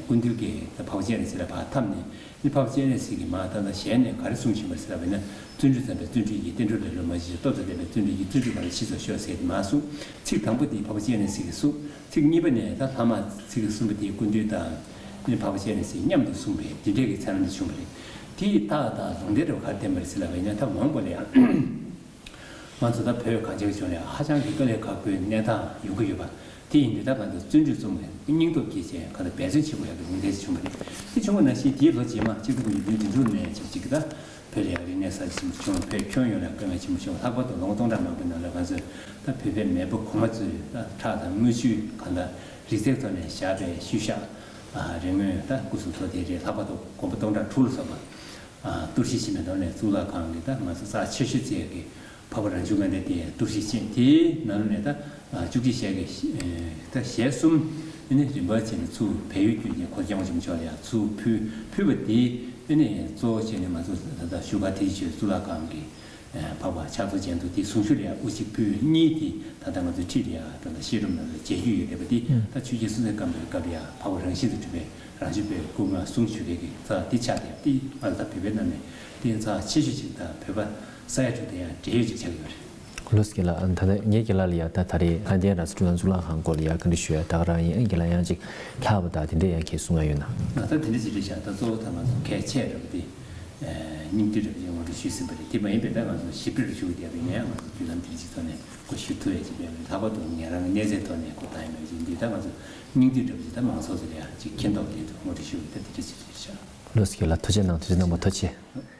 སྐུ་མདུན་གྱི་ད་འཕགས་པ་སྤྱན་རས་གཟིགས་ལ་ཕར་འཐམས་ནས། འདི་འཕགས་པ་སྤྱན་རས་གཟིགས་ཀྱིས་མར་ད་ལྟ་ཞལ་ནས་ག་རེ་གསུངས་བཞིན་པ་ཟེར་བ་ན། བརྩོན་འགྲུས་བརྩམས་པས་བརྩོན་འགྲུས་ཡིན། བསྟན་འགྲོ་ལེ་ལོ་མ་བྱེད་ཅིག་སྟོབས་དང་ལྡན་པས་བརྩོན་འགྲུས་ཡིན། བརྩོན་འགྲུས་མ་ལུས་ཕྱིར་རྫོགས་ཤོག་ཟེར་ཏེ་མར་གསུངས། ཚིག་དང་པོ་དེ་འཕགས་པ་སྤྱན་རས་གཟིགས་ཀྱིས་གསུངས། ཚིག་གཉིས་པ་ནས་ད་ལྷག་མ་ཚིག་གསུམ་པ་དེ་སྐུ་མདུན་དང་ ནི་འཕགས་པ་སྤྱན་རས་གཟིགས་མཉམ་དུ་གསུངས་པའི་འདི་འདྲའི་གི་ཚད་ལ་འདི་བྱུང་བ་རེད། དེ་ཡི་རྟགས་དང་ལུང་བསྟན་འདྲ་བ་ག་རེ་བསྟན་པ་རེད་ཟེར་ལབ་པ་ཡིན་ན། ད་མང་པོ་ལ་ཡང་ང་ཚོ་ད་བོད་གངས་ཅན་གྱི་ལྗོངས་ལ་ཡང་ཧ་ཅང་གི་དཀའ་ལས་ཁག་པོའི་གནས་སྟངས་ཡོང་གི་ཡོད་པ། དེ་ཡིན་དུས་ད་ང་ཚོ་བརྩོན་འགྲུས་རྩོམ་པའི་སྙིང་སྟོབས་བསྐྱེད་བྱས་གང་ལྟར་འབད་བརྩོན་བྱེད་དགོས་ཡག་གི་ལུང་བསྟན་ཞིག་བྱུང་བ་རེད། དེ་བྱུང་བ་ནང་བཞིན་དེའི་ལོ་རྗེས་མ་ཆིག་སྟོང་དགུ་བརྒྱ་བདུན་ཅུ་དོན་དྲུག་ནས་ཆབས་ཅིག་གི་ད་བོད་ལ་ཡང་རིག་གནས་གསར་བརྗེ་ཆེན་པོ་བྱུང་། བོད་ཁྱོན་ཡོངས་ལ་དཀའ་ངལ་ཆེན་པོ་བྱུང་། ལྷག་པར་དུ་ལོ་ངོ་སྟོང་ཕྲག་མང་པོའི་ནང་ལ་ང་ཚོས་ད་བོད་པའི་མེས་པོ་གོང་མ་ཚོས་ད་ཁྲག་དང་རྔུལ་ཆུ་གང་ལྟར་རིག་རྩལ་ཐོག་ནས་བཞག་པའི་ཤུལ་བཞག་རིག་དངོས་ད་སྐུ་གཟུགས་མཐོ་དེ་རེད། ལྷག་པར་དུ་མགོན་པོ་སྟོང་ཕྲག་དྲུག་ལ་སོགས་པ་གཏོར་བཤིག་ཕྱིན་པའི་ཐོག་ནས་གཙུག་ལག་ཁང་གི་ད་ང་ཚོ་རྩ་ཆེ་ཤོས་བཅས་ཀྱི་འཕགས་པ་རང་བྱུང་ལྔ་ལྡན་དེ་གཏོར་བཤིག་ཕྱིན། དེའི་ནང་ནས་ད་བཅུ་གཅིག་ཞལ་གྱི་ད་ཞལ་གསུམ་ཨ་ནི་རིམ་པ་བྱས་ནས་ཚུར་བལ་ཡུལ་བསྐྱོད་ནས་གོ་སྐྱོང་ཆེན་མོ་ཆོག་ལ་ཡང་ཚུར་ཕུལ། ཕུལ་བ་དེ་ཨ་ནི་གཙོ་བོ་བྱས་ནས་ང་ཚོ་ད་ལྟ་བཞུགས་སྒར་དེའི་ཆོས་གཙུག་ལག་ཁང་གི་འཕགས་པ་ཕྱག་རྫོགས་རྒྱན་དུ་དེ་གསུང་ཆོས་ལ་ཡང་དབུ་གཅིག་ཕུལ། གཉིས་དེ་ད་ལྟ་ང་ཚོའི་འཁྲིས་ལ་ཡང་ད་ལྟ་བཤད་སྒྲུབ་ནང་ལ་མཇལ་རྒྱུ་ཡོད་བསྡད་པ་དེ་ད་ཆོས་རྒྱལ་སྲོང་བཙན་སྒམ་པོའི་སྐབས་ལ་ཡང་འཕགས་པ་རང་བཞིན་དུ་གྲུབ་པའི་རང་བྱུང་བའི་སྐུ་ལྔ་གསུང་ཆོས་གའི་གི་རྩ་འདི་ཆགས་བསྡད་པ་དེ་ང་ཚོ་ད་བོད་པའི་ནང་ནས་དེ་རྩ་ཆེ་ཤོས་ཅིག་དང་བོད་པ་ས་ཡ་དྲུག་དེ་ཡང་འབྲེལ་ཡོད་ཅིག་ཆགས་ཀྱི་ཡོད་རེད། ལགས་སོ་རྒན་ལགས། ད་ལྟ་ངས་རྒན་ལགས་ལ་ཡང་ད་ད་རེས་ལྷ་ལྡན་རང་གཟིགས་སྤྲུལ་ཁང་གཙུག་ལག་ཁང་སྐོར་ལ་ཡང་བཀའ་འདྲི་ཞུ་ཡ་ད་ག་རང་ཡིན། རྒན་ལགས་ཡང་ཅིག་ལྷག་པ་དང་དེ་འདྲས་ཡང་གལ་གསུང་ང་ཡོད་ན། ང་ད་དེ་འདྲས་ཅིག་རེད་ཤག་ད་གཙོ་བོ་ད་ང་ཚོ་གལ་ཆེ་རེད་པ་དེ། སྙིང་བསྡུས་འདྲ་པོ་ཅིག་ངོ་སྤྲོད་ཞུས་ཟིན་པ་རེད། དེ་མ་ཡིན་པའི་ད་ང་ཚོ་ཞིབ་ཕྲ་རུ་ཞུ་གི་བསྡད་པ་ཡིན་ན་ཡང་ང་ཚོ་བརྒྱུད་ལམ་དེ་འདྲས་ཅིག་ཐོག་ནས་གོ་ཞུ་ཐུབ་ཡ་ཅིག་མེད་པ་རེད། ལྷག་པར་དུ་ངེད་རང་གི་གནས་ཚད་ཐོག་ནས་གོ་བཏང་ཡ་མེད་པ་ཅིག་འདི་ད་ང་ཚོ་སྙིང་བསྡུས་འདྲ་པོ་ཅིག་ད་མང་ཚོགས་ཚོ་ལ་ཡང་ཅིག་མཁྱེན་རྟོགས་ཡོང་དུས་ངོ་སྤྲོད་ཞུ་གི་ད་དེ་འདྲས་ཅིག་རེད་ཤག་ལགས་སོ་རྒན་ལགས། ཐུགས་རྗེ་གནང་། ཐུགས་རྗེ་གནང་བ་ཐུགས་རྗེ་ཆེ།